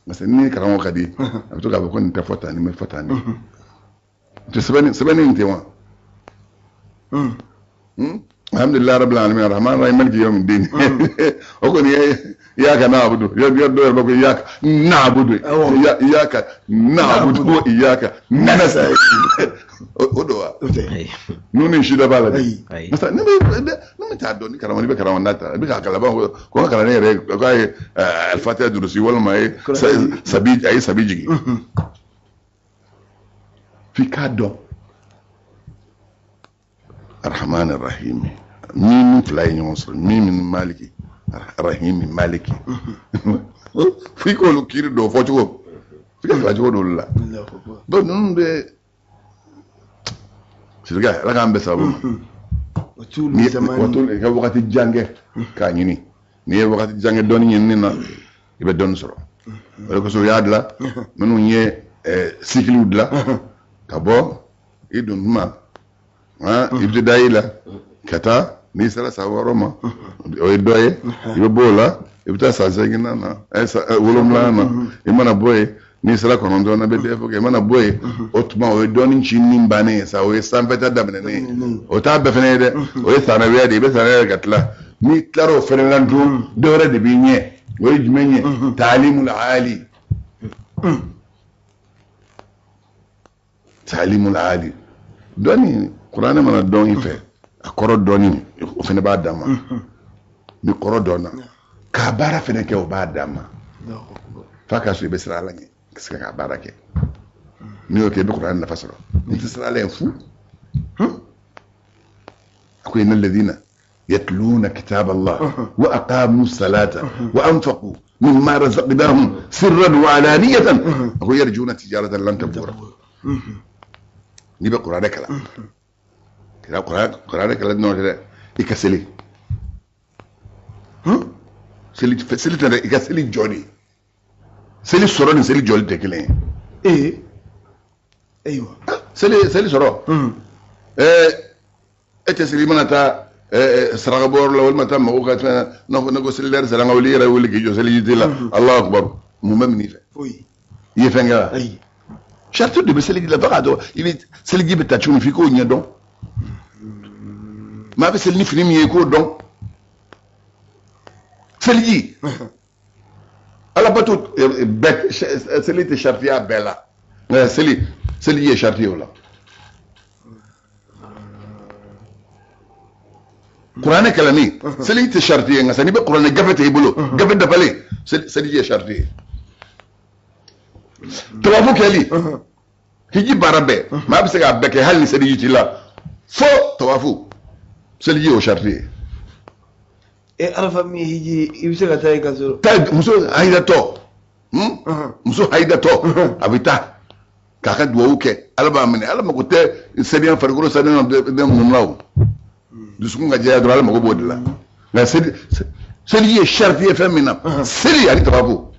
Parce que ni karamɔgɔ ka di, a bɛ to k'a fɔ ko nin tɛ fɔ tan, nin bɛ fɔ tan de. Tɛ sɛbɛnni sɛbɛnni in tɛ wa? Alhamdulilayi rabbil alamin arrahman rahim maliki yawmiddin. O kɔni ye iyyaka na'budu, ya dɔw yɛrɛ b'a fɔ iyyaka na'budu, iyyaka na'budu wa iyyaka nasta'in. O don wa? O tɛ. Ninnu ni sida b'a la dɛ. Ayi. Masa ne bɛ ne bɛ t'a dɔn ni karamɔgɔ, n'i bɛ karamɔgɔ n'a ta, i bɛ k'a kalan ko n ka kalanden yɛrɛ k'a ye alifatiha durusi walima a ye sabi, a ye sabi jigin. F'i k'a dɔn. Arrahman arrahim, min fila ye ɲɔgɔn sɔrɔ, min ni maliki, arrahim maliki, f'i k'olu kiiri dɔw fɔ cogo, f'i ka kalan cogo dɔw la. Allahu akbar. Donc ninnu bɛ sirika, Ala k'an bɛɛ sababu ma. Wa tulu zamani. Wato i ka wagati jan kɛ k'a ɲini, n'i ye wagati jan kɛ dɔnni ɲinini na, i bɛ dɔnni sɔrɔ. O de kosɔn u y'a dilan, minnu ye sikiliw dilan ka bɔ i don tuma ibtidayi la ka taa n'i sera san 6 ma, o ye dɔ ye, i bɛ bɔ o la, i bɛ taa san 8nan na, 7nan na, i mana bɔ yen, n'i sera 9 na, i bɛ DEF kɛ, i mana bɔ yen, o tuma o ye dɔnni ncinin bannen ye sa, o ye sanfɛta daminɛnen ye. O t'a bɛɛ fana ye dɛ, o ye sanawiya de ye, i bɛ sanawiya ka tila, n'i tilara o fana la dun, dɔ wɛrɛ de b'i ɲɛ, o ye jumɛn ye? Taalimul aali. Taalimul aali, dɔnni kuranɛ mana dɔn i fɛ, a kɔrɔ dɔnni o fana b'a dan ma, ni kɔrɔ dɔnna k'a baara fana kɛ, o b'a dan ma. Allahu akbar. F'a k'a sɔrɔ i bɛ siran Ala ɲɛ ka se k'a baara kɛ. N'i y'o kɛ, i bɛ kuranɛ nafa sɔrɔ. N'i tɛ siran Ala ɲɛ fu. A ko inna alladhina yatluna kitaba Allah wa aqamu salata wa anfaqu mimma razaqnahum sirran wa alaniyatan, a ko yarjuna tijaratan lan tabura. N'i bɛ kuranɛ kalan, kira kuranɛ kalan nɔ tɛ dɛ, i ka seli, seli seli tɛ dɛ, i ka seli jɔ de. Seli sɔrɔ ni seli jɔli tɛ kelen ye. Ee. Ayiwa. Seli sɔrɔ, e tɛ seli, i mana taa saraka bɔyɔrɔ la walima taa mɔgɔw ka fɛn n'a fɔ ne ko seli lɛri sera, an ka wuli, i yɛrɛ wuli k'i jɔ seliji tɛ la, Alahu akubaru, mun bɛ min i fɛ? Foyi. I ye fɛn kɛ wa? Ayi. Sariti de bɛ seliji la, fo k'a dɔn i bɛ seliji bɛ ta cogo min, f'i k'o ɲɛdɔn. Maa bɛ seli ni fini min ye, i k'o dɔn. Seliji alabato bɛɛ, seli tɛ saritiya bɛɛ la, nka seliji ye sariti ye o la. Kuranɛ kalanni, seli tɛ sariti ye, nka sa n'i bɛ kuranɛ gafe ta i bolo, gafe dafalen, seliji ye sariti ye. Tawafu kɛli, hiji baara bɛɛ, maa bɛ se k'a bɛɛ kɛ hali ni seliji t'i la. Fo tawafu, seliji y'o sariti ye. E arafa min ye hiji, i bɛ se ka taa yen ka sɔrɔ. Taa muso hayidatɔ, muso hayidatɔ, a bɛ taa k'a ka duwawu kɛ, Ala b'a minɛ. Ala mako tɛ saniya, farikolo saniya ninnu la, o dusukun ka jɛya dɔrɔn, Ala mako b'o de la. Nka seliji ye sariti ye fɛn min na, seli ani tawafu.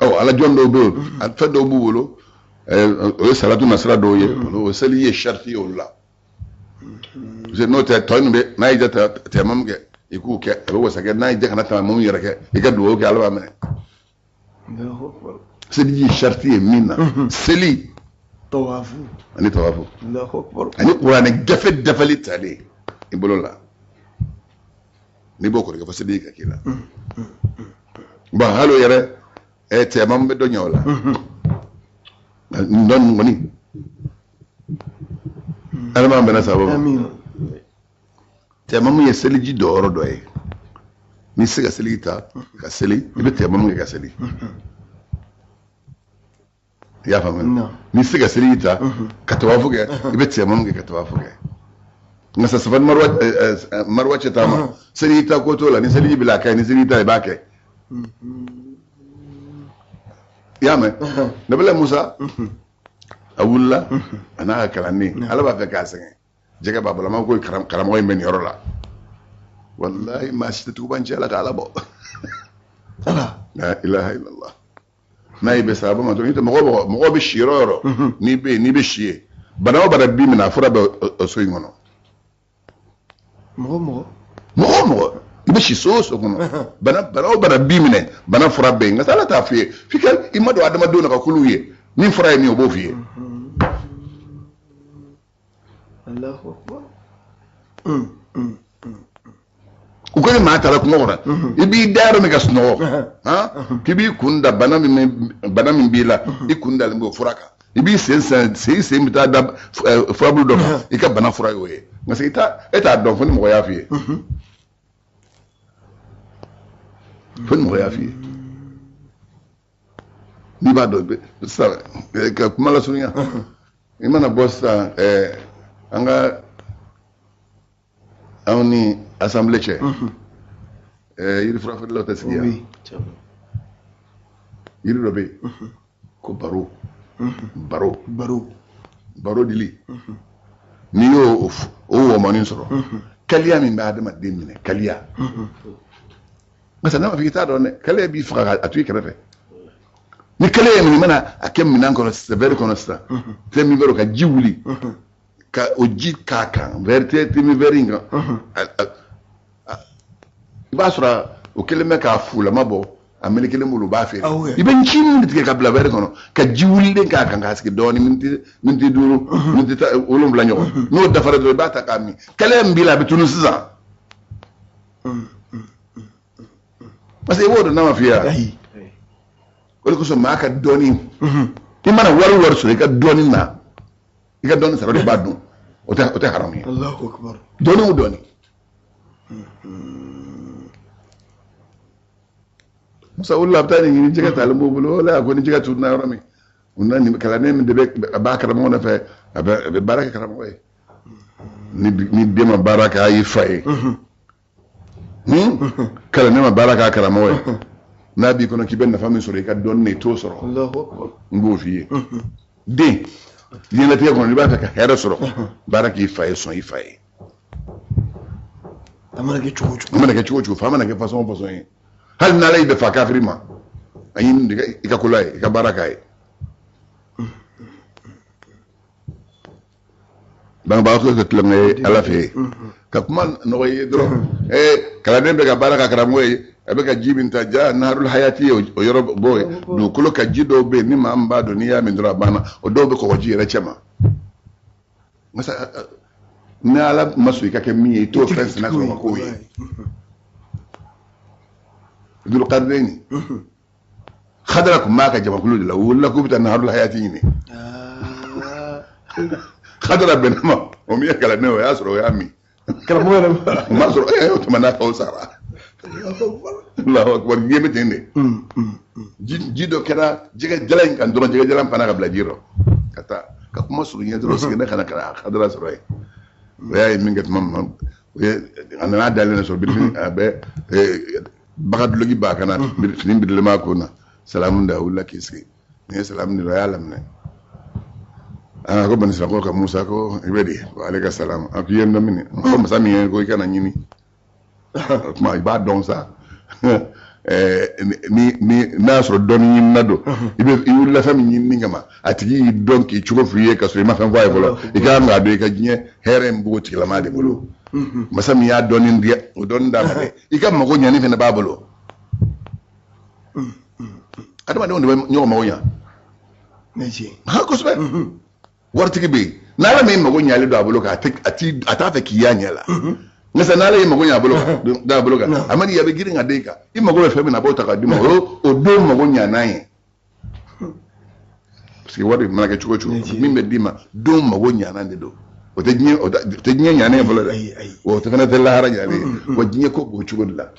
Ɔ, ala jɔn dɔw bɛ yen, fɛn dɔw b'u bolo, o ye salatu nasira dɔw ye, o seli ye sariti ye olu la. Parce que n'o tɛ, tɔ ninnu bɛ, n'a y'i diya tɛmɛmu kɛ, i k'u kɛ, a bɛ wasa kɛ. N'a y'i diya kana tɛmɛmu yɛrɛ kɛ, i ka dugawu kɛ, Ala b'a minɛ. Seli ye sariti ye min na, seli tawafu ani tawafu ani kuranɛ gafe dafali talen i bolo la, n'i b'o kɔrɔ kɛ, fo seli ka k'i la. Bon, hali o yɛrɛ, tɛmɛmu bɛ dɔ ɲɛ o la. Nin dɔ ninnu kɔni, Ala m'an bɛnna sababu ma. Tɛmamu ye seliji jɔyɔrɔ dɔ ye. N'i se ka seliji ta ka seli, i bɛ tɛmamu kɛ ka seli. I y'a faamuya? N'i se ka seliji ta ka tawafu kɛ, i bɛ tɛmamu kɛ ka tawafu kɛ. Nka sa, Safa ni Maruwa cɛ taama, seliji ta ko t'o la. Ni seliji b'i la, a ka ɲi. Ni seliji ta, i b'a kɛ. I y'a mɛn? Nabila Musa, a wulila a n'a ka kalanden. Ala b'a fɛ k'a sɛgɛn, jɛgɛ b'a bolo. A ma ko karamɔgɔ in bɛ nin yɔrɔ la, walahi maa si tɛ tuguba cɛ la k'Ala bɔ. La ilaha illallah. N'a y'i bɛ sababu ma dɔrɔn, mɔgɔ mɔgɔ bɛ si yɔrɔ o yɔrɔ, n'i bɛ yen, n'i bɛ si yen, bana o bana b'i minɛ, a fura bɛ o so in kɔnɔ. Mɔgɔ mɔgɔ. Mɔgɔ o mɔgɔ, i bɛ si so o so kɔnɔ, bana o bana b'i minɛ, bana fura bɛ yen. Nka Ala t'a f'i ye f'i ka i ma don adamadenw na ka kuluw ye. Min fura ye min ye, o b'o f'i ye. Allahu akbar. U ko ni maa taara kungo kɔnɔ, i b'i da yɔrɔ min ka sunɔgɔ, han, k'i b'i kun da bana min b'i la, i kun dalen b'o fura kan, i b'i sen sen sen sen bɛ taa da furabulu dɔ kan, i ka bana fura y'o ye. Parce que i t'a e t'a dɔn fo ni mɔgɔ y'a f'i ye, fo ni mɔgɔ y'a f'i ye. N'i b'a dɔn sisan, ka kuma lasurunya, i mana bɔ sisan, an ka anw ni assemblée cɛ, yiri furafeerelaw tɛ sigi yan. Yiri dɔ bɛ yen ko baro baro. Baro. Baro dili, n'i y'o o wɔmɔni sɔrɔ, kaliya min bɛ adamaden minɛ, kaliya, parce que n'a ma fɔ k'i t'a dɔn dɛ, kaliya b'i faga a to i kɛrɛfɛ. Ni kaliya ye minɛ, i mana a kɛ minɛn kɔnɔ sisan, verre kɔnɔ sisan, te min bɛ ka ji wuli ka o ji k'a kan, verre te min verre in kan, i b'a sɔrɔ o kɛlen bɛ k'a fulama bɔ, a melekelen bolo, u b'a feere. I bɛ nci min tigɛ ka bila verre kɔnɔ, ka ji wulilen k'a kan, k'a sigi dɔɔnin, miniti 5, miniti 7 ɲɔgɔn, n'o dafara dɔrɔn, i b'a ta k'a min. Kaliya min b'i la, a bɛ tunu sisan, parce que i b'o dɔn n'a ma f'i ye wa? O de kosɔn, maa ka dɔɔni, i mana wari wari sɔrɔ i ka dɔɔni na, i ka dɔɔni sara de b'a dun, o tɛ haramu ye. Allahu akbar. Dɔɔni o dɔɔni. Musa wulila, a bɛ taa nin ɲini, jɛgɛ talen b'o bolo. O la, a ko ni jɛgɛ tununa yɔrɔ min, u na nin kalanden min de bɛ, a b'a karamɔgɔ nɔfɛ, a bɛ baara kɛ karamɔgɔ ye. Ni den ma baara kɛ a y'i fa ye, kalanden ma baara k'a karamɔgɔ ye, n'a b'i kɔnɔ k'i bɛ nafa min sɔrɔ i ka dɔnni na, i t'o sɔrɔ. Allahu akbar. N b'o f'i ye, den, diɲɛlatigɛ kɔnɔ, n'i b'a fɛ ka hɛrɛ sɔrɔ, baara k'i fa ye, sɔn i fa ye. A mana kɛ cogo o cogo. A mana kɛ cogo o cogo, fa mana kɛ façon o façon ye, hali n'Ala y'i bɛ fa kafiri ma, a ɲini i ka ko la ye, i ka baara k'a ye. Bangebagatɔ tɛ tulonkɛ ye Ala fɛ yen. Ka kuma nɔgɔ i ye dɔrɔn, kalanden bɛ ka baara ka karamɔgɔ ye, a bɛ ka ji min ta, ja naharul hayati ye, o yɔrɔ bɔ ye dugukolo ka ji dɔw bɛ yen, ni maa min b'a dɔn, n'i y'a min dɔrɔn, a banna. O dɔw bɛ kɔgɔji yɛrɛ cɛ ma. Masa ni Ala ma sɔn i ka kɛ min ye, i t'o fɛn sina sɔrɔ ka k'o ye. Dulqarnaini, Khadara tun b'a ka jamakulu de la, u wulila k'u bɛ taa naharul hayati ɲini. Khadara bɛnna ma, o min ye kalanden, o y'a sɔrɔ o y'a min. Karamɔgɔ yɛrɛ. O m'a sɔrɔ o tuma n'a faw sara. Allahu akbar, diɲɛ bɛ ten de. Ji dɔ kɛra jɛgɛ jalan in kan dɔrɔn, jɛgɛ jalan panna ka bila ji rɔ. Ka taa ka kuma surunya dɔrɔn, seginna ka na ka na a hadara sɔrɔ yen. O y'a ye min kɛ tuma min na, o ye a nana dalen sɔrɔ birifini, a bɛ baga duloki b'a kan na, fini birilen b'a kun na. Salamu da, a wulila k'i sigi. Ni ye salamu di, a y'a laminɛ. Aa, ko banisira ko ka Musa ko i bɛ di wa ale ka salamu. A ko i ye n dɔn mini? Ko masa min ye ko i kana ɲini, o tuma i b'a dɔn sa. Ni n'a y'a sɔrɔ dɔnni ɲinina don, i bɛ i wulila fɛn min ɲinini kama, a tigi y'i dɔn k'i cogo f'i ye ka sɔrɔ i ma fɛn fɔ a ye fɔlɔ, i ka kan k'a dɔn i ka diɲɛ hɛrɛ in b'o tigilama de bolo. Masa min y'a dɔnni di, o dɔnni d'a ma dɛ, i ka mago ɲani fana b'a bolo. Adamadenw de bɛ ɲɔgɔn mago ɲa. Ha, kosɛbɛ. Waritigi bɛ yen, n'Ala m'i mago ɲali don a bolo kan, a t'a fɛ k'i y'a ɲɛ la. Nka sa, n'Ala y'i mago ɲa a bolo kan, da a bolo kan, a mana a bɛ girin ka d'e kan. I mago bɛ fɛn min na, a b'o ta k'a d'i ma. O don mago ɲa n'a ye, parce que wari mana kɛ cogo o cogo, min bɛ d'i ma, don mago ɲanan de don. O tɛ diɲɛ, o tɛ diɲɛ ɲanen ye fɔlɔ dɛ, o tɛ fana tɛ lahara ɲanen ye. Wa diɲɛ ko b'o cogo de la.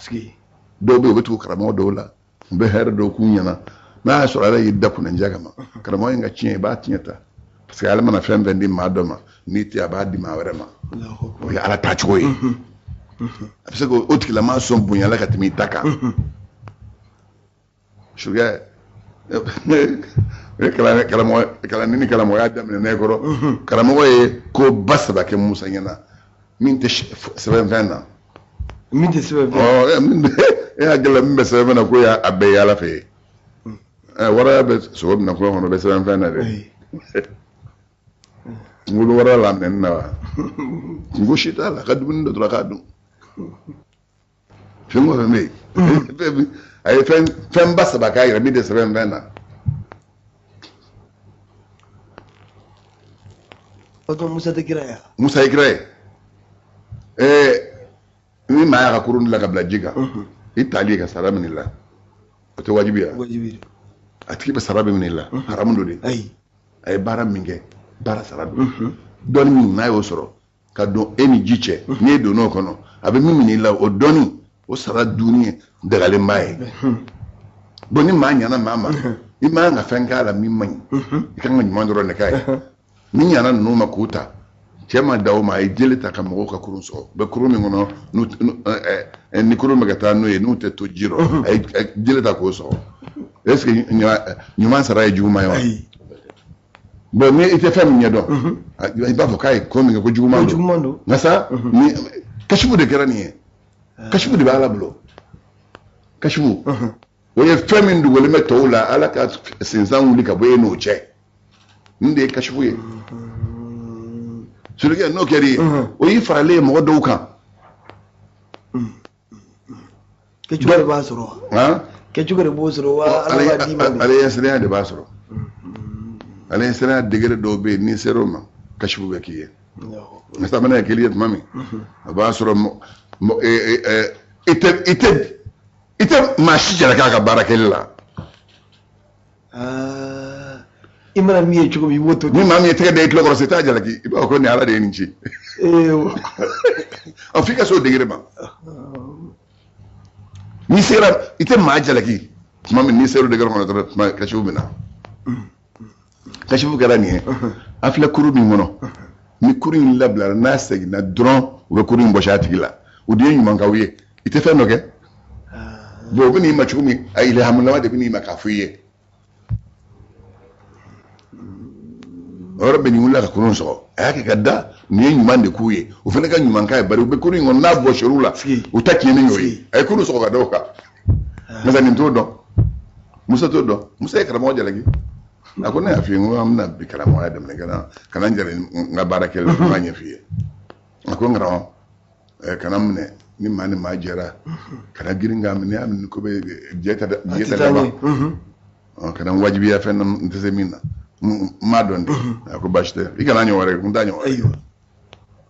Dɔw bɛ yen, u bɛ tugu karamɔgɔ dɔw la, u bɛ hɛrɛ dɔw k'u ɲɛna. N'a y'a sɔrɔ Ala y'i da kunnandiya kama, karamɔgɔ in ka tiɲɛ, i b'a tiɲɛ ta, parce que Ala mana fɛn fɛn di maa dɔ ma, n'i tɛ, a b'a di maa wɛrɛ ma. O ye Ala taacogo ye. A bɛ se k'o tigilamaa sɔn bonya la ka tɛmɛ i ta kan. Sukɛ, o ye karamɔgɔ kalan ni karamɔgɔya daminɛ ne kɔrɔ. Karamɔgɔ ye ko ba saba kɛ Musa ɲɛna min tɛ sɛbɛnfɛn na. Min tɛ sɛbɛnfɛn. Ɔ, min e hakili la min bɛ sɛbɛnfɛn na, ko y'a bɛɛ ye Ala fɛ yen. Waraya bɛ sogo minɛ kungo kɔnɔ, o bɛ sɛbɛnfɛn na dɛ. Kungo bɛ waraya la minɛni na wa? Kungo si t'a la, ka dumuni dɔ dɔrɔn k'a dun. Fɛn o fɛn bɛ yen, a ye fɛn fɛnba saba k'a yɛrɛ min tɛ sɛbɛnfɛn na. O tuma Musa tɛ kira ye? Musa ye kira ye. Ni maa y'a ka kurun dilan ka bila ji kan, i tali ka sara minɛ i la, o tɛ wajibi ye? Wajibi. A tigi bɛ sara bɛ minɛ i la, haramu don de. Ayi. A ye baara min kɛ, baara sara don. Dɔnni min n'a y'o sɔrɔ ka don e ni ji cɛ, n'i donn'o kɔnɔ, a bɛ min minɛ i la, o dɔnni, o sara dunni ye dagalenba ye. Bon, ni maa ɲana maa ma, i man kan ka fɛn k'a la min man ɲi, i kan ka ɲuman dɔrɔn de k'a ye. Ni ɲana ninnu ma k'u ta, cɛ ma da o ma, a ye jele ta ka mɔgɔw ka kurun sɔgɔ. U bɛ kurun min kɔnɔ, ni kurun bɛ ka taa n'o ye, n'u tɛ to ji rɔ, a ye jele ta k'o sɔgɔ. Est ce que ɲuman sara ye juguman ye wa? Bon, ni i tɛ fɛn min ɲɛdɔn, i b'a fɔ k'a ye ko min kɛ ko juguman don. Nka sa, ni kasifu de kɛra nin ye, kasifu de bɛ Ala bolo. Kasifu, o ye fɛn min dogolen bɛ tɔw la, Ala ka sinsan wuli ka bɔ e n'o cɛ. Nin de ye kasifu ye. Surukɛ, n'o kɛra i ye, o y'i faralen ye mɔgɔ dɔw kan. Kɛcogo de b'a sɔrɔ wa? Kɛcogo de b'o sɔrɔ wa? Ala b'a d'i ma de. Ala ɲɛsiranya de b'a sɔrɔ. Ala ɲɛsiranya degré dɔw bɛ yen, n'i ser'o ma, kasifu bɛ k'i ye. Nka sabanan ye kelen ye tuma min, a b'a sɔrɔ i tɛ maa si jalaki a ka baara kɛli la. I mana min ye cogo min, i b'o to. Ni maa min ye tɛgɛ da i tulo kɔrɔ, se t'a jalaki, i b'a fɔ ko nin Ala de ye nin ci. Ɔ, f'i ka se o degré ma. N'i sera, i tɛ maa jalaki tuma min, n'i sera o degré kɔnɔ dɔrɔn, tuma kasifu bɛ na. Kasifu kɛra nin ye. A filɛ kuru min kɔnɔ, ni kuru in labilara, n'a seginna dɔrɔn, u bɛ kuru in bɔsi a tigi la. O de ye ɲumankaw ye. I tɛ fɛn dɔ kɛ. Bon, o bɛ n'i ma cogo min, a ilhamulama de bɛ n'i ma k'a fɔ i ye. O yɔrɔ bɛ nin wulila ka kurun sɔgɔ, a y'a kɛ ka da nin ye ɲuman de k'u ye, o fana ka ɲuman k'a ye, bari u bɛ kurun in kɔnɔ, n'a bɔsir'u la, u ta tiɲɛni y'o ye. A ye kurun sɔgɔ ka da o kan. Nka nin t'o dɔn, Musa t'o dɔn. Musa ye karamɔgɔ jalaki. A ko ne y'a f'i ye, n ko an bɛna bi karamɔgɔya daminɛ, ka na n jara n ka baara kɛli la, n b'a ɲɛf'i ye. A ko n karamɔgɔ, kana minɛ ni maa ni maa jɛra, kana girin k'a minɛ, y'a minɛ ko bɛ jɛ ta jɛ ta laban, kana n wajibiya fɛn na n tɛ se min na, n m'a dɔn ten. A ko baasi tɛ, i kana ɲɔgɔn wɛrɛ kɛ, n t'a ɲɔgɔn wɛrɛ.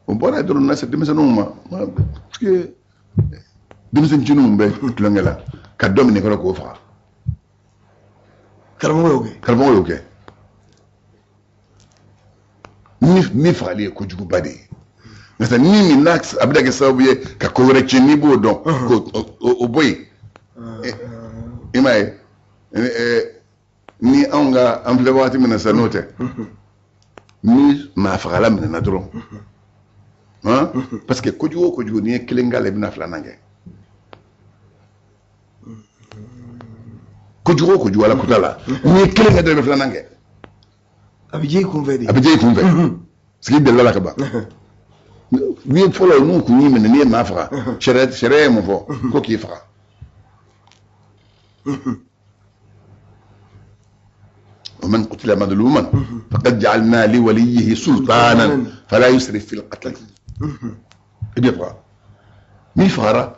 O bɔra yen dɔrɔn, na se denmisɛnninw ma, parce que denmisɛnninw bɛ tulonkɛ la ka dɔ minɛ kɔrɔ k'o faga. Karamɔgɔ y'o kɛ? Karamɔgɔ y'o kɛ. Ni fagali ye kojuguba de ye. Nka ni min n'a a bɛna kɛ sababu ye ka ko wɛrɛ tiɲɛ, n'i b'o dɔn, k'o o bɔ yen. I m'a ye, ni anw ka an filɛ wagati min na sisan, n'o tɛ. Ni maa fagala minɛna dɔrɔn, han, parce que kojugu o kojugu, n'i ye kelen k'a la, i bɛna filanan kɛ. Kojugu o kojugu, ala kuta la, n'i ye kelen kɛ dɔrɔn, i bɛ filanan kɛ. A bɛ diya i kunfɛ de. A bɛ diya i kunfɛ parce que i delila la ka ban. N'i ye fɔlɔ, n'u kun y'i minɛ, n'i ye maa faga, sariya ye mun fɔ? Ko k'i faga. ومن قتل مظلوما فقد جعلنا لوليه سلطانا فلا يسرف في القتل. I bɛ faga, n'i fagara,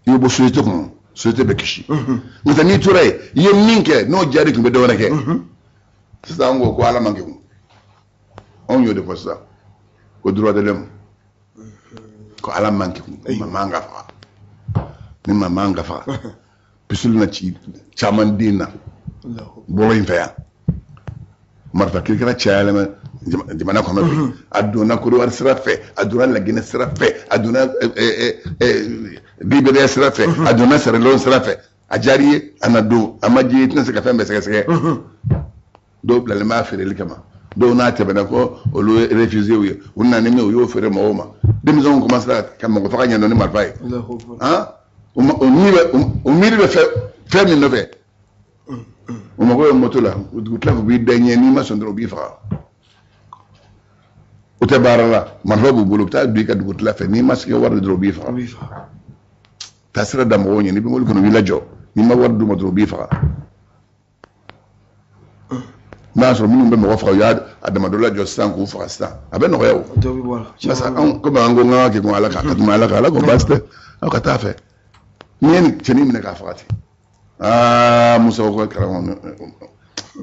i bɛ bɔ société kɔnɔ, société bɛ kisi. N'o tɛ, n'i tora yen, i ye min kɛ, n'o diyara i kun, bɛ dɔ wɛrɛ kɛ. Sisan an ko ko ala man kɛ, anw y'o de fɔ sisan ko droit de l'homme, ko ala man kɛ, maa man ka faga. Ni maa man ka faga, pisili na ci caman den na bɔlɔ in fɛ yan, marifa kirikara cayalen bɛ jamana kɔnɔ bi. A donna Kodowari sira fɛ, a donna Laginɛ sira fɛ, a donna Liberiya sira fɛ, a donna Sierra Leone sira fɛ. A diyara i ye, a na don, a ma diya i ye, i tɛna se ka fɛn bɛɛ sɛgɛsɛgɛ. Dɔw bilalen b'a feereli kama, dɔw n'a tɛmɛna ko olu ye réfugiés ye, u nana ni min u y'o feere mɔgɔw ma. Denmisɛnw commencera ka mɔgɔ faga ɲɛdɔn ni marifa ye. Han, u miiri bɛ fɛn min nɔfɛ, u mago bɛ moto la, u tila k'u b'i da ɲɛ, n'i ma sɔn dɔrɔn u b'i faga. U tɛ baara la, marifa b'u bolo, u bɛ taa don i ka dugutila fɛ, n'i ma se ka wari dɔrɔn u b'i faga. Taa sira da mɔgɔw ɲɛ, n'i bɛ mobili kɔnɔ u b'i lajɔ, n'i ma wari d'u ma dɔrɔn u b'i faga. N'a y'a sɔrɔ minnu bɛ mɔgɔ faga, u y'a damadɔ lajɔ sisan k'u faga sisan, a bɛ nɔgɔya o. Parce que anw komi an ko k'an ka kɛ ko ala ka tɛmɛ ala kan, ala ko baasi tɛ, aw ka taa fɛ. N'i ye nin cɛnin minɛ k'a faga ten, aa Musa ko karamɔgɔ n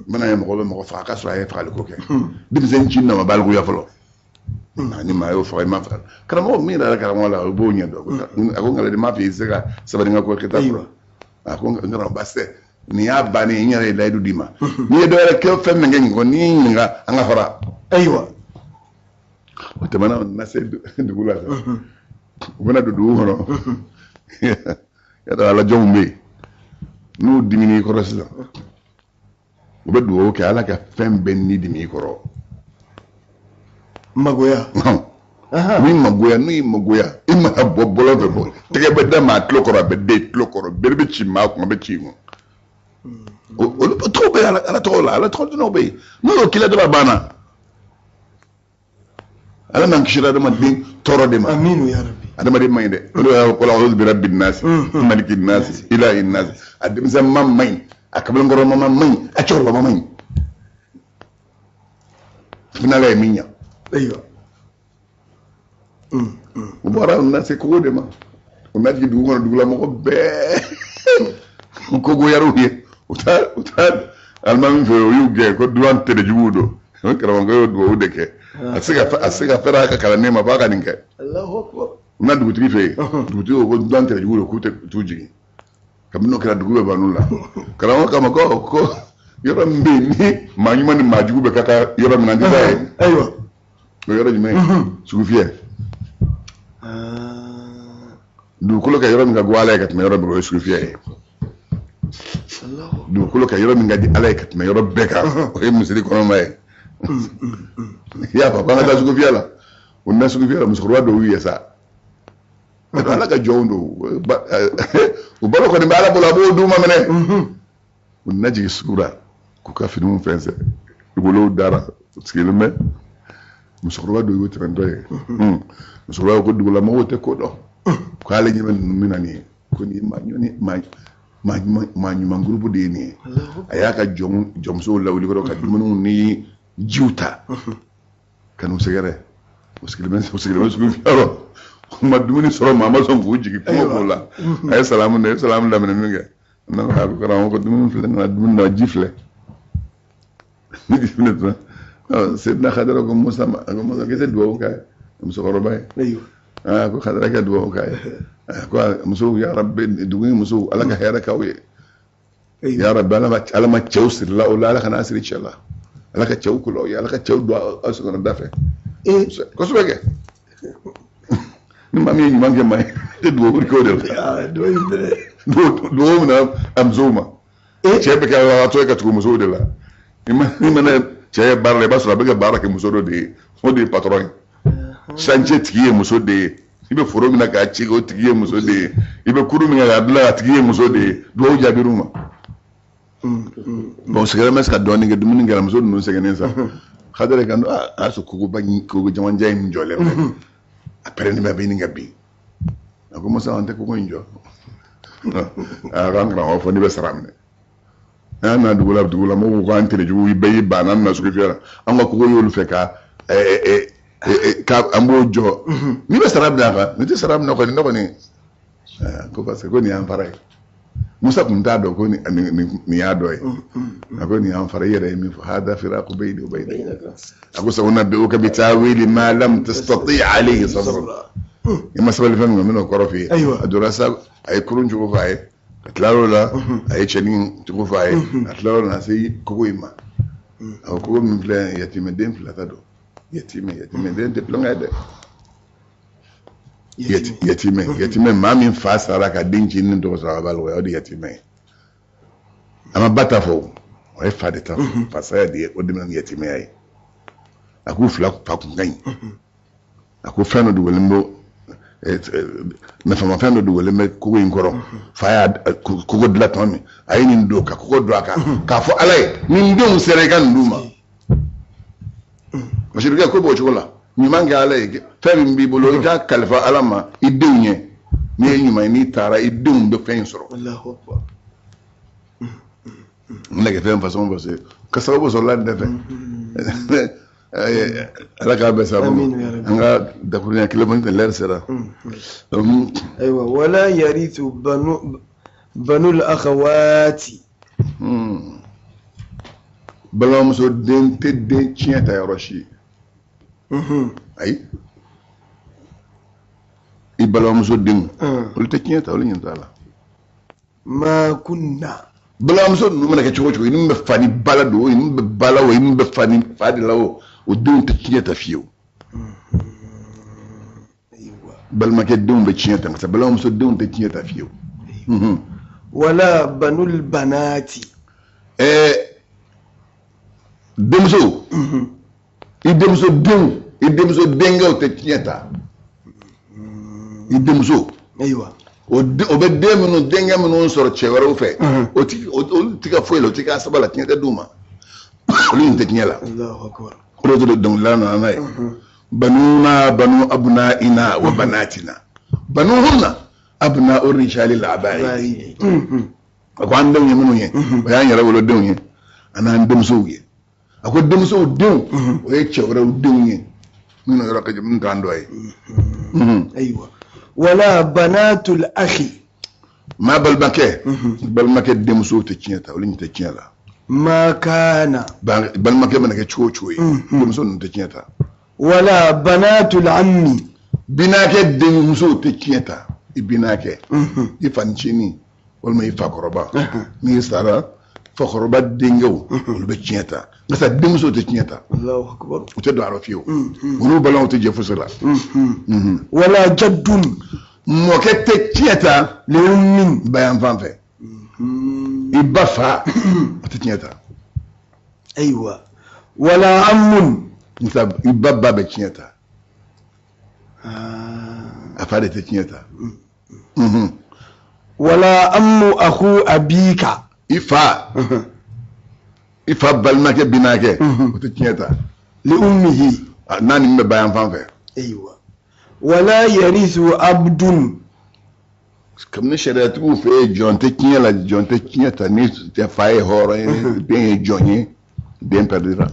bɛna ye mɔgɔ bɛ mɔgɔ faga k'a sɔrɔ a ye fagali ko kɛ. Denmisɛnnin ci nana balikuya fɔlɔ, ni maa y'o faga, i ma faga. Karamɔgɔ min yɛrɛ karamɔgɔ la, o b'o ɲɛ dɔn. A ko nka m'a fɔ i tɛ se ka sabali n ka ko kɛta sɔrɔ. A ko n karamɔgɔ baasi tɛ, nin y'a bannen ye, n yɛrɛ ye layidu d'i ma, n'i ye dɔ wɛrɛ kɛ fɛn min kɛ nin kɔ, n'i y'i ɲininka, an ka fara. Ayiwa. O tɛmɛna, na se dugu la sa, u bɛna don dugu kɔnɔ, yadɔ ala jɔnw bɛ yen, n'u dimina i kɔrɔ sisan, u bɛ dugawu kɛ ala ka fɛn bɛɛ ni dimi i kɔrɔ. Magoya. N'i magoya, n'u y'i magoya, i mana bɔ bɔlɔn fɛ, bɔ tɛgɛ bɛ da maa tulo kɔrɔ, a bɛ den tulo kɔrɔ, bere bɛ ci maa kun, a bɛ ci i kun. Olu tɔgɔ bɛ ala tɔgɔ la, ala tɔgɔ dunnaw bɛ yen, n'o y'o k'i la dɔrɔn, a banna. Ala m'an kisira adamaden tɔɔrɔ de ma. Aminu ya rabbi. Adamaden man ɲi dɛ. O de y'a qul a'udhu bi rabbi nasi, maliki nasi, ilahi nasi. A denmisɛnma man ɲi, a kamalenkɔrɔma man ɲi, a cɛkɔrɔba man ɲi. N'ala ye min ɲa. Ayiwa. U bɔra, u nana se kogo de ma, u nana jigin dugu kɔnɔ, dugulamɔgɔ bɛɛ kogoyar'u ye. U taara alimami fɛ, u y'u gɛn ko duwan tere juguw don. O karamɔgɔ y'o dugawu de kɛ, a tɛ se ka fɛrɛ a ka kalanden ma f'a ka nin kɛ. Allahu akbar. U na dugutigi fɛ yen, dugutigi ko ko duwan tere juguw don, k'u tɛ t'u jigin. Kabini n'o kɛra, dugu bɛ ban n'u la. Karamɔgɔ kama ko yɔrɔ min bɛ yen ni maa ɲuman ni maa jugu bɛ ka kan yɔrɔ min na, n tɛ taa yen. Ayiwa. O yɔrɔ jumɛn ye? Sugufiyɛ. Dugukolo ka yɔrɔ min ka go ala ye ka tɛmɛ yɔrɔ bɛɛ, o ye sugufiyɛ ye. Dugukolo ka yɔrɔ min ka di ala ye ka tɛmɛ yɔrɔ bɛɛ kan, o ye misiri kɔnɔma ye. I y'a fɔ ko an ka taa sugufiyɛ la. U nana sugufiyɛ la, musokɔrɔba dɔw y'u ye sa. Ala ka jɔnw don, u balo kɔni bɛ ala bolo, a b'o d'u ma minɛ. U nana jigin sugu la k'u ka finiw fɛnsɛ, wolow dara, u sigilen bɛ. Musokɔrɔba dɔ y'u tɛmɛtɔ ye. Musokɔrɔba ko dugulamɔgɔw tɛ ko dɔn, k'ale ɲɛ bɛ ninnu min na nin ye, ko nin ye maa ɲuman gurupu de ye nin ye. A y'a ka jɔnmusow lawuli kɔrɔ ka dumuniw ni jiw ta ka n'u sɛgɛrɛ. U sigilen bɛ sugu fiyɔrɔ, u ma dumuni sɔrɔ, maa ma sɔn k'u jigin kuma b'o la. A ye salamu de, ye salamu daminɛ min kɛ, a ko karamɔgɔ ko dumuni filɛ, nana dumuni na, ji filɛ, ni ji filɛ tuma. Seydina Khadara ko Musa ma, a ko Musa k'i tɛ dugawu k'a ye musokɔrɔba ye? Aa, ko Khadara ka dugawu k'a ye. Ko musow, ya rabbi, dugu in musow, ala ka hɛrɛ k'aw ye. Ya rabbi, ala ma cɛw sirila o la, ala kana siri cɛ la, ala ka cɛw kolo aw ye, ala ka cɛw don aw sokɔnɔ da fɛ kosɛbɛ. Kɛ ni maa min ye ɲuman kɛ maa ye, i tɛ dugawu kɛ o de la. Dugawu minɛ a musow ma, cɛ bɛ kɛ alatɔ ye ka tugu musow de la. I mana Cɛ ye baara la, i b'a sɔrɔ a bɛ ka baara kɛ muso dɔ de ye, o de ye patɔrɔn ye. Chantier tigi ye muso de ye. I bɛ foro min na k'a ci, o tigi ye muso de ye. I bɛ kurun min k'a dilan, a tigi ye muso de ye. Duwawu jaabir'u ma. Bon, sigilen bɛ se ka dɔɔnin kɛ, dumuni kɛra, muso ninnu sɛgɛnnen sa. Hadara kan, a y'a sɔrɔ kogoba, kogo jamanjan in jɔlen bɛ, a pɛrɛnnen bɛ, a bɛ ɲini ka bin. A ko: Musa, an tɛ kogo in jɔ. A ko: an karamɔgɔ fɔ n'i bɛ sara minɛ. An na dugu la, dugu la mɔgɔw ko an tere jugu bɛɛ y'i ban n'an na sugu fiyɛ la. An ka kogo y'olu fɛ ka ka an b'o jɔ. N'i bɛ sara minɛ a kan, n'i tɛ sara minɛ kɔni, ne kɔni ko parce que ko nin y'an fara ye. Musa tun t'a dɔn ko nin y'a dɔ ye. A ko: nin y'an fara. I yɛrɛ ye min fɔ, hada firaqu bayni wa baynak. A ko: sa'unabbi'uka bitawili ma lam tastati alayhi sabra. I ma sabali fɛn min kan, n bɛna o kɔrɔ f'i ye. A donna sa, a ye kurun cogo fɔ a ye. A tilar'o la, a ye cɛnin cogo fɔ a ye. A tilar'o la, a se kogo in ma. A ko: kogo min filɛ, yatimɛden fila ta don. Yatimɛ, yatimɛden tɛ tulonkɛ ye dɛ. Yatimɛ, yatimɛ, maa min fa sara ka den ncinin tɔgɔ sɔrɔ a b'a la, o de ye yatimɛ ye. A ma ba ta fɔ, o ye fa de ta fɔ. Fa saya de ye o de bɛ na ni yatimɛya ye. A k'u fila fa kun ka ɲi. A ko fɛn dɔ dogolen bɛ, nafamafɛn dɔ dogolen bɛ kogo in kɔrɔ. Fa y'a kogo dilan tuma min, a ye nin don ka kogo don a kan k'a fɔ Ala ye: ni n denw sera, i ka nin d'u ma. Masirikɛ ko b'o cogo la. Ɲuman kɛ Ala ye, fɛn min b'i bolo, i ka kalifa Ala ma i denw ɲɛ. N'i ye ɲuman ye, n'i taara, i denw bɛ fɛn in sɔrɔ. N nɛgɛ fɛn façon, parce que ka sababu sɔrɔla nin de fɛ. Ala k'a bɛɛ sababu ma. An ka dakuruɲɛ kelen fɔ, l'heure sera. Ayiwa, wala yarithu banu banul akhawati. Balimamuso den tɛ den tiɲɛ ta yɔrɔ si. Ayi, i balimamuso denw, olu tɛ tiɲɛ ta, olu ɲɛ t'a la. Ma kunna. Balimamuso ninnu mana kɛ cogo o cogo, i ni min bɛ fa ni ba la don o, i ni min bɛ ba la o, i ni min bɛ fa ni fa de la o, o denw tɛ tiɲɛ ta fiyewu. Balimakɛ denw bɛ tiɲɛ ta, nka balimamuso denw tɛ tiɲɛ ta fiyewu. Wala banul banati. Denmuso, i denmuso denw, i denmuso denkɛw tɛ tiɲɛ ta. I denmuso, o bɛ den minnu, denkɛ minnu sɔrɔ cɛ wɛrɛw fɛ, o ti, olu ti ka foyi la, o ti k'a saba la, tiɲɛ tɛ d'u ma, olu tɛ tiɲɛ la. O de dɔnkilidala nana n'a ye: banuna banu abnaina wa banatina banuhunna abna'u rijali al-abaid. A ko an denw ye minnu ye, o y'an yɛrɛ wolodenw ye an'an denmusow ye. A ko denmusow denw, o ye cɛ wɛrɛw denw ye minnu yɔrɔ ka jan, minnu t'an dɔ ye. Ayiwa, wala banatul akhi. Maa balimakɛ, balimakɛ denmusow tɛ tiɲɛ ta, olu tɛ tiɲɛ la. Ma kana. Balimakɛ mana kɛ cogo o cogo ye, denmuso ninnu tɛ tiɲɛ ta. Wala banatul ammi. Binakɛ denmusow tɛ tiɲɛ ta. I binakɛ, i fanicinin walima i fakɔrɔba, n'i sara, fakɔrɔba denkɛw, olu bɛ tiɲɛ ta, nka sa denmusow tɛ tiɲɛ ta. U tɛ don a rɔ fiyewu, olu balimaw tɛ jɛ fosi la. Wala jaddun. Mɔkɛ tɛ tiɲɛ ta. Li ummin. Bayan fan fɛ, i ba fa, o tɛ tiɲɛ ta. Ayiwa, wala ammun. Nka i ba ba bɛ tiɲɛ ta, a fa de tɛ tiɲɛ ta. Wala ammu akhu abika. I fa, i fa balimakɛ binakɛ, o tɛ tiɲɛ ta. Li ummihi. N'a ni min bɛ bayan fan fɛ. Ayiwa, wala yarithu abdun. Kabini sariyatigiw fɛ yen, jɔn tɛ tiɲɛ la, jɔn tɛ tiɲɛ ta. Ni fa ye hɔrɔn ye, den ye jɔn ye, den perdira.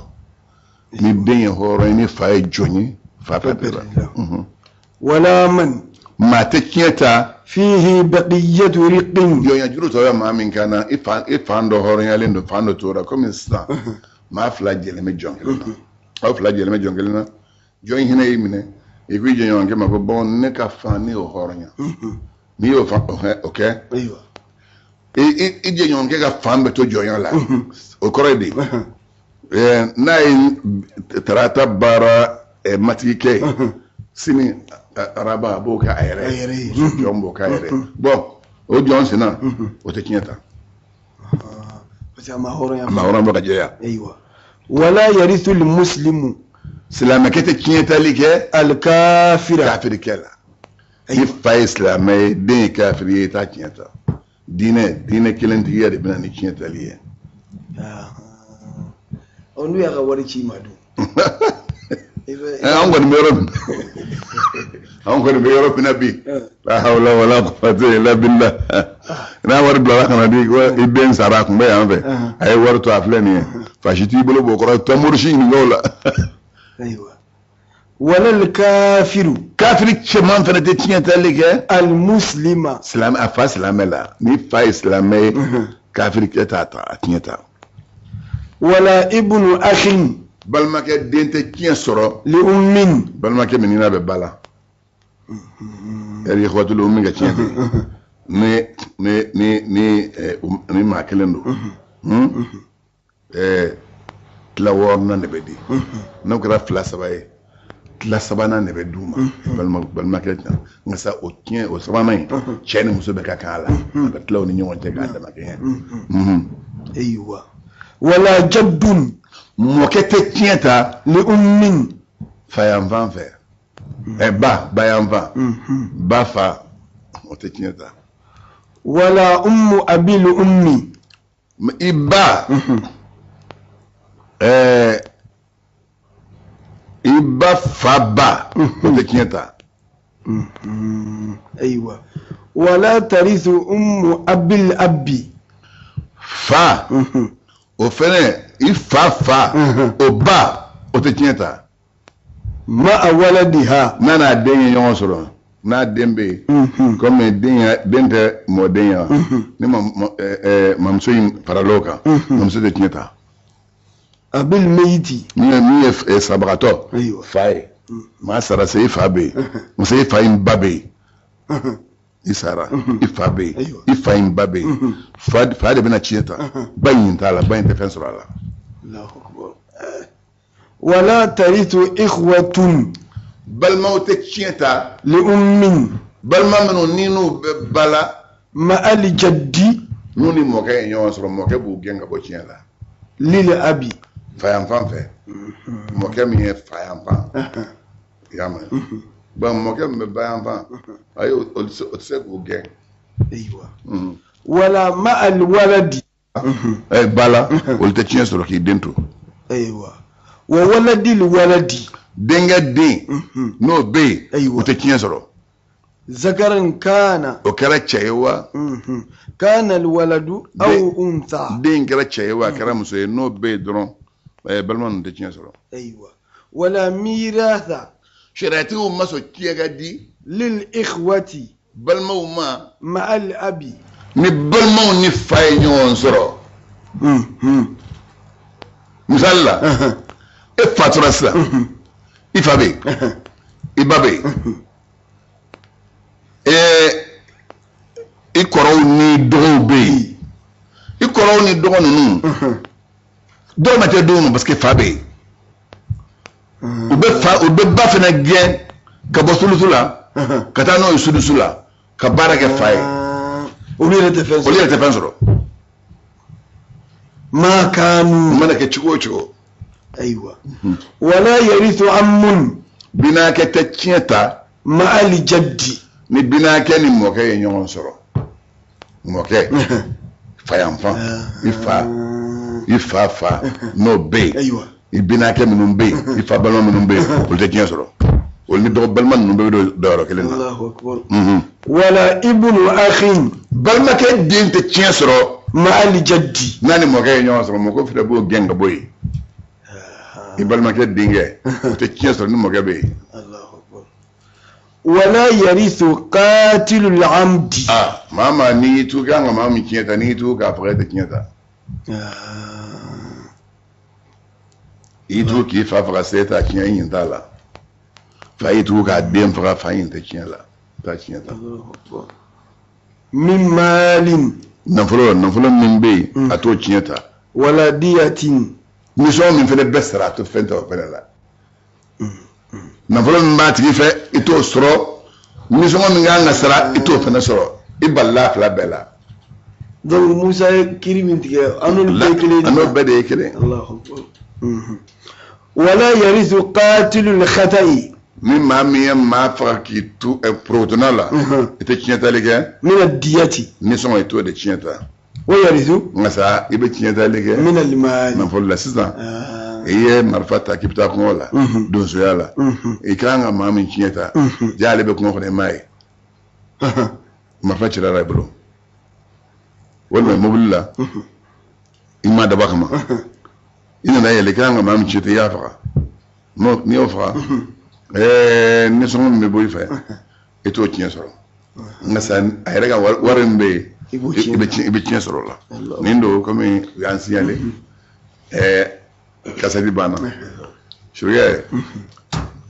Ni den ye hɔrɔn ye, ni fa ye jɔn ye, fa perdira. Wala man. Maa tɛ tiɲɛ ta. Fihi baqiyatu riqin. Jɔnya juru tɔ bɛ maa min kan na, i fa, i fan dɔ hɔrɔnyalen don, fan dɔ tora. Komi sisan, maa fila jɛlen bɛ jɔn kelen na, aw fila jɛlen bɛ jɔn kelen na, jɔn hinɛ y'i minɛ, i ko i jɛɲɔgɔnkɛ ma ko: bɔn, ne ka fan, ne y'o hɔrɔnya. N'i y'o fan o kɛ, i jɛɲɔgɔnkɛ ka fan bɛ to jɔnya la. O kɔrɔ ye di? N'a ye tarata baara matigikɛ ye, sini araba a b'o kɛ a yɛrɛ ye, jɔn b'o kɛ a yɛrɛ ye. Bɔn, o jɔn senna, o tɛ tiɲɛ ta. Parce que a ma hɔrɔnya. A ma hɔrɔn bɔ ka jɛya. Ayiwa. Wala yarithu al-muslimu. Silamɛkɛ tɛ tiɲɛtali kɛ al-kafira. Kafirikɛ la. Ni fa ye silamɛ ye, den ye kafiri ye, i t'a tiɲɛ ta. Diinɛ kelentigiya de bɛ na ni tiɲɛtali ye. Ɔ, n'u y'a ka wari ci i ma dun? An kɔni bɛ yɔrɔ min, an kɔni bɛ yɔrɔ min na bi, la hawla wala quwwata illa billah. N'a wari bilala ka na di, i den sara, a tun bɛ yan fɛ, a ye wari to, a filɛ nin ye, fa si t'i bolo b'o kɔrɔ, taa morisi ɲininka o la. Ayiwa, wala al-kafiru. Kafiri cɛman fana tɛ tiɲɛtali kɛ al-muslima. Silamɛ, a fa silamɛ la. Ni fa ye silamɛ ye, kafirikɛ t'a ta, a tiɲɛ ta. Wala ibnu akhin. Balimakɛ den tɛ tiɲɛ sɔrɔ li ummin. Balimakɛ min n'a bɛ ba la, yari ikhwatul ummi ka tiɲɛ bɛ ni ni ni ni ni maa kelen don, tila wɔɔrɔnan de bɛ di. N'o kɛra fila saba ye, tila sabanan de bɛ d'u ma. Balimakɛ tiɲɛ nka sa, o tiɲɛ o sabanan in, cɛ ni muso bɛ ka kan a la, a bɛ tila u ni ɲɔgɔn cɛ k'a dama kɛɲɛ. Ayiwa, wala jaddun. Mɔkɛ tɛ tiɲɛ ta li ummin. Fayanfan fɛ, ba bayanfan, ba fa, o tɛ tiɲɛ ta. Wala ummu abil ummi. I ba, i ba fa ba, o tɛ tiɲɛ ta. Ayiwa, wala tarithu ummu abil abi. Fa o fɛnɛ, i fa fa, o ba, o tɛ tiɲɛ ta. Ma'a waladiha. N'a n'a den ye ɲɔgɔn sɔrɔ, n'a den bɛ yen, komi den tɛ mɔden ye wa, ni mamuso in faral'o kan, mamuso tɛ tiɲɛ ta. Abil meyiti. Min ye sabagatɔ fa ye, maa sara se, i fa bɛ yen, muso, i fa in ba bɛ yen, i sara, i fa bɛ yen, i fa in ba bɛ yen, fa de bɛna tiɲɛ ta, ba in t'a la, ba in tɛ fɛn sɔrɔ a la. Wala tarithu ikhwatun. Balimaw tɛ tiɲɛ ta li ummin. Balima minnu ni n'u bɛ ba la, ma'al jaddi. N'u ni mɔkɛ ye ɲɔgɔn sɔrɔ, mɔkɛ b'u gɛn ka bɔ tiɲɛ la. Lil abi. Fayanfan fɛ, mɔkɛ min ye fayanfan, i y'a mɛn? Bon, mɔkɛ min bɛ bayanfan, ayi, o tɛ se k'u gɛn. Ayiwa, wala ma'al waladi. Ba la, olu tɛ tiɲɛ sɔrɔ k'i den to. Ayiwa, wa waladil waladi. Denkɛ den, n'o bɛ yen, o tɛ tiɲɛ sɔrɔ. Zakaran kana. O kɛra cɛ ye wa? Kana alwaladu aw untha. Den kɛra cɛ ye wa, a kɛra muso ye, n'o bɛ yen dɔrɔn, balima ninnu tɛ tiɲɛ sɔrɔ. Ayiwa, wala miratha. Sariyatigiw ma sɔn tiɲɛ ka di lil ikhwati. Balimaw ma ma'al abi. Ni balimaw ni fa ye ɲɔgɔn sɔrɔ, misali la, e fatura sisan, i fa bɛ yen, i ba bɛ yen, i kɔrɔw ni dɔgɔw bɛ yen. I kɔrɔw ni dɔgɔ ninnu, dɔw ma tɛ d'u ma parce que fa bɛ yen. U bɛ fa, u bɛ ba fana gɛn ka bɔ sulusu la ka taa n'o ye sudusu la, ka baara kɛ fa ye. Olu yɛrɛ tɛ fɛn sɔrɔ. Olu yɛrɛ tɛ fɛn sɔrɔ. Ma kanu. U mana kɛ cogo o cogo. Ayiwa, wala yarithu ammun. Binakɛ tɛ tiɲɛ ta ma'al jaddi. Ni binakɛ ni mɔkɛ ye ɲɔgɔn sɔrɔ, mɔkɛ fayanfan, i fa, i fa fa, n'o bɛ yen, i binakɛ minnu bɛ yen, i fa balima minnu bɛ yen, olu tɛ tiɲɛ sɔrɔ. Olu ni dɔgɔ balima ninnu bɛɛ bɛ don dayɔrɔ kelen na. Wala ibnu akhin. Balimakɛ den tɛ tiɲɛ sɔrɔ ma'al jaddi. N'a ni mɔkɛ ye ɲɔgɔn sɔrɔ, mɔkɛ fana b'o gɛn ka bɔ yen. I balimakɛ denkɛ, o tɛ tiɲɛ sɔrɔ ni mɔkɛ bɛ yen. Wala yarithu qatilul amdi. Aa, maa maa n'i y'i tugu kan ka maa min tiɲɛ ta, n'i y'i tugu k'a faga, e tɛ tiɲɛ ta. I y'i tugu k'i fa faga, se t'a tiɲɛ, i ɲin t'a la. Fa y'i tugu k'a den faga, fa ɲin tɛ tiɲɛ la, t'a tiɲɛ ta. Min maalin. Nafolo min bɛ yen, a t'o tiɲɛ ta. Wala diyatin. Nisɔngɔ min fana bɛ sara, a t'o fɛn ta o fana la. Nafolo min b'a tigi fɛ, i t'o sɔrɔ. Nisɔngɔ min kan ka sara, i t'o fana sɔrɔ. I balila a fila bɛɛ la. Donc Musa ye kiiri min tigɛ, an n'olu bɛɛ ye kelen. An n'o bɛɛ de ye kelen. Wala yarisu qatilul khata'i. Ni maa min ye maa faga k'i to porotona la, i tɛ tiɲɛtali kɛ. Min ad-diyati. Nisɔngɔ, i t'o de tiɲɛ ta. Wa yarisu. Nka sa, i bɛ tiɲɛtali kɛ. Min al-mali. Nafolo la sisan. I ye marifa ta k'i bɛ taa kungo la, donsoya la, i ka kan ka maa min tiɲɛ ta, ja ale bɛ kungo kɔnɔ, i m'a ye, marifa cira la i bolo, walima mobili la, i m'a dabɔ a kama, i nana yɛlɛ, i ka kan ka maa min tiɲɛ ta, i y'a faga. N'i y'o faga, nisɔngɔ min bɛ bɔ i fɛ, i t'o tiɲɛ sɔrɔ. Nka sa, a yɛrɛ ka wari min bɛ yen, i bɛ tiɲɛ sɔrɔ o la. Nin don, komi u y'an signalé, kasɛti banna. Suriyɛ,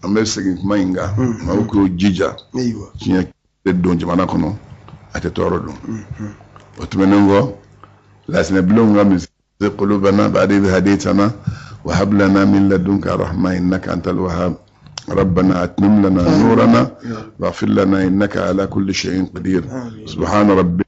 an bɛ segin kuma in kan. Maaw k'u jija, tiɲɛ tɛ don jamana kɔnɔ, a tɛ tɔɔrɔ don. O tɛmɛnen kɔ, lasinɛbilenw ka misi قلوبنا بعد إذ هديتنا وهب لنا من لدنك رحمة إنك أنت الوهاب. ربنا أتمم لنا نورنا واغفر لنا إنك على كل شيء قدير. سبحان ربك.